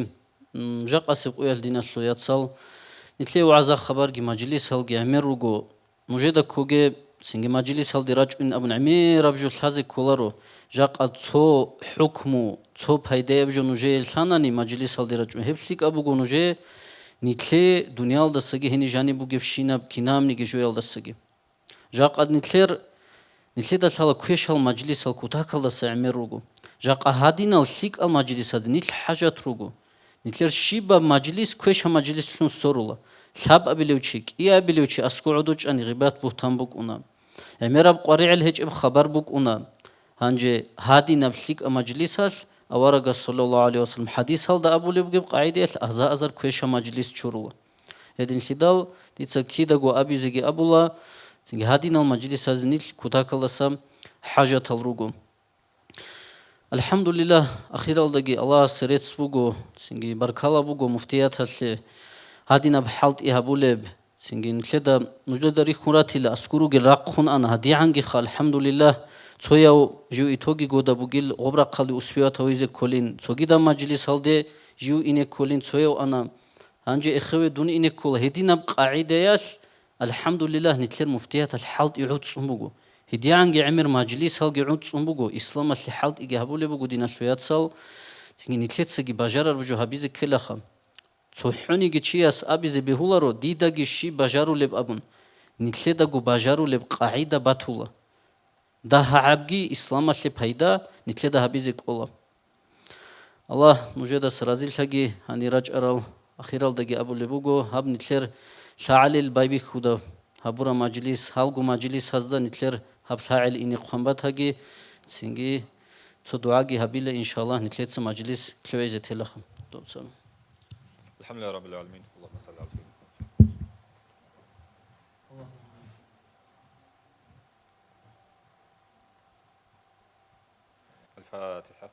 м, жакъасеб къоялъ, диналъул яцал, нилъее вагӀза-хабарги мажлисалги гӀемер руго. Нужеда ккоге, цинги мажлисалде рачӀунин абун гӀемераб жо лъазе кколаро. Жакъа цо хӀукму, цо пайдаяб жо нужее лъанани мажлисалде рачӀун, гьеб лъикӀаб буго нужее, нилъее дуниялдасаги гьениб жаниб бугебщинаб кинабниги жоялдасаги. Жакъа нилъер, нилъеда лъала квешал мажлисал кутакалдаса гӀемер руго. Жакъа гьадинал лъикӀал мажлисалде нилъ хӀажат руго. Нилъер щибаб мажлис квешаб мажлислъун сверула. Лъабабилев чи, кӀиабилев чи аскӀов гӀодов чӀани гъибат-бугьтан букӀуна. ГӀемераб къваригӀел гьечӀеб хабар букӀуна. Гьанже гьадинаб лъикӀаб мажлисалъ аварагас, саллаллагьу гӀалайгьи вассалам, хӀадисалда абулеб бугеб къагӀидаялъ аза-азар квешаб мажлис чурула. Гьединлъидал дица кидаго абизеги абула, цинги гьадинал мажлисазе нилъ кутакалдаса хӀажатал руго. АлхӀамдулиллагь, ахиралдаги Аллагьасе рецц буго, цинги баркала буго муфтияталъе гьадинаб хӀалтӀи гьабулеб, цинги нилъеда, нужеда рихьун ратила, аскӀор ругел рахъун ана, гьадигӀангиха, алхӀамдулиллагь, цояв жив итоги года бугил гъоб рахъалде успевать гьавизе кколин, цогидаб мажлисалде жив ине кколин цояв ана. Гьанже эхеве дун ине ккола. Гьединаб къагӀидаялъ, алхӀамдулиллагь, нилъер муфтияталъ хӀалтӀи гӀуцӀцӀун буго. ГьедигӀанги гӀемер мажлисалги гӀуцӀцӀун буго, исламалъе хӀалтӀиги гьабулеб буго, диналъул яцал, цинги нилъецаги бажарараб жо гьабизе ккелаха. ЦохӀониги чияс абизе бегьуларо, дидаги щиб бажарулеб абун, нилъедаго бажарулеб къагӀида батула. ДагьагӀабги исламалъе пайда нилъеда гьабизе кӀола. Аллагь нужедаса разилъаги, гьанир рачӀарал ахиралдаги абулеб буго, гьаб нилъер лъагӀалил байбихьуда гьабураб мажлис, гьалго мажлисазда нилъер гьаб лъагӀел ине хъван батаги, цинги цо дугӀаги гьабила, иншаллагь, нилъеца мажлис лъугӀизе телаха. Алхамдулиллагьи раббил гӀаламин. Аллагьумма салли гӀала сайидина. Аль-Фатиха.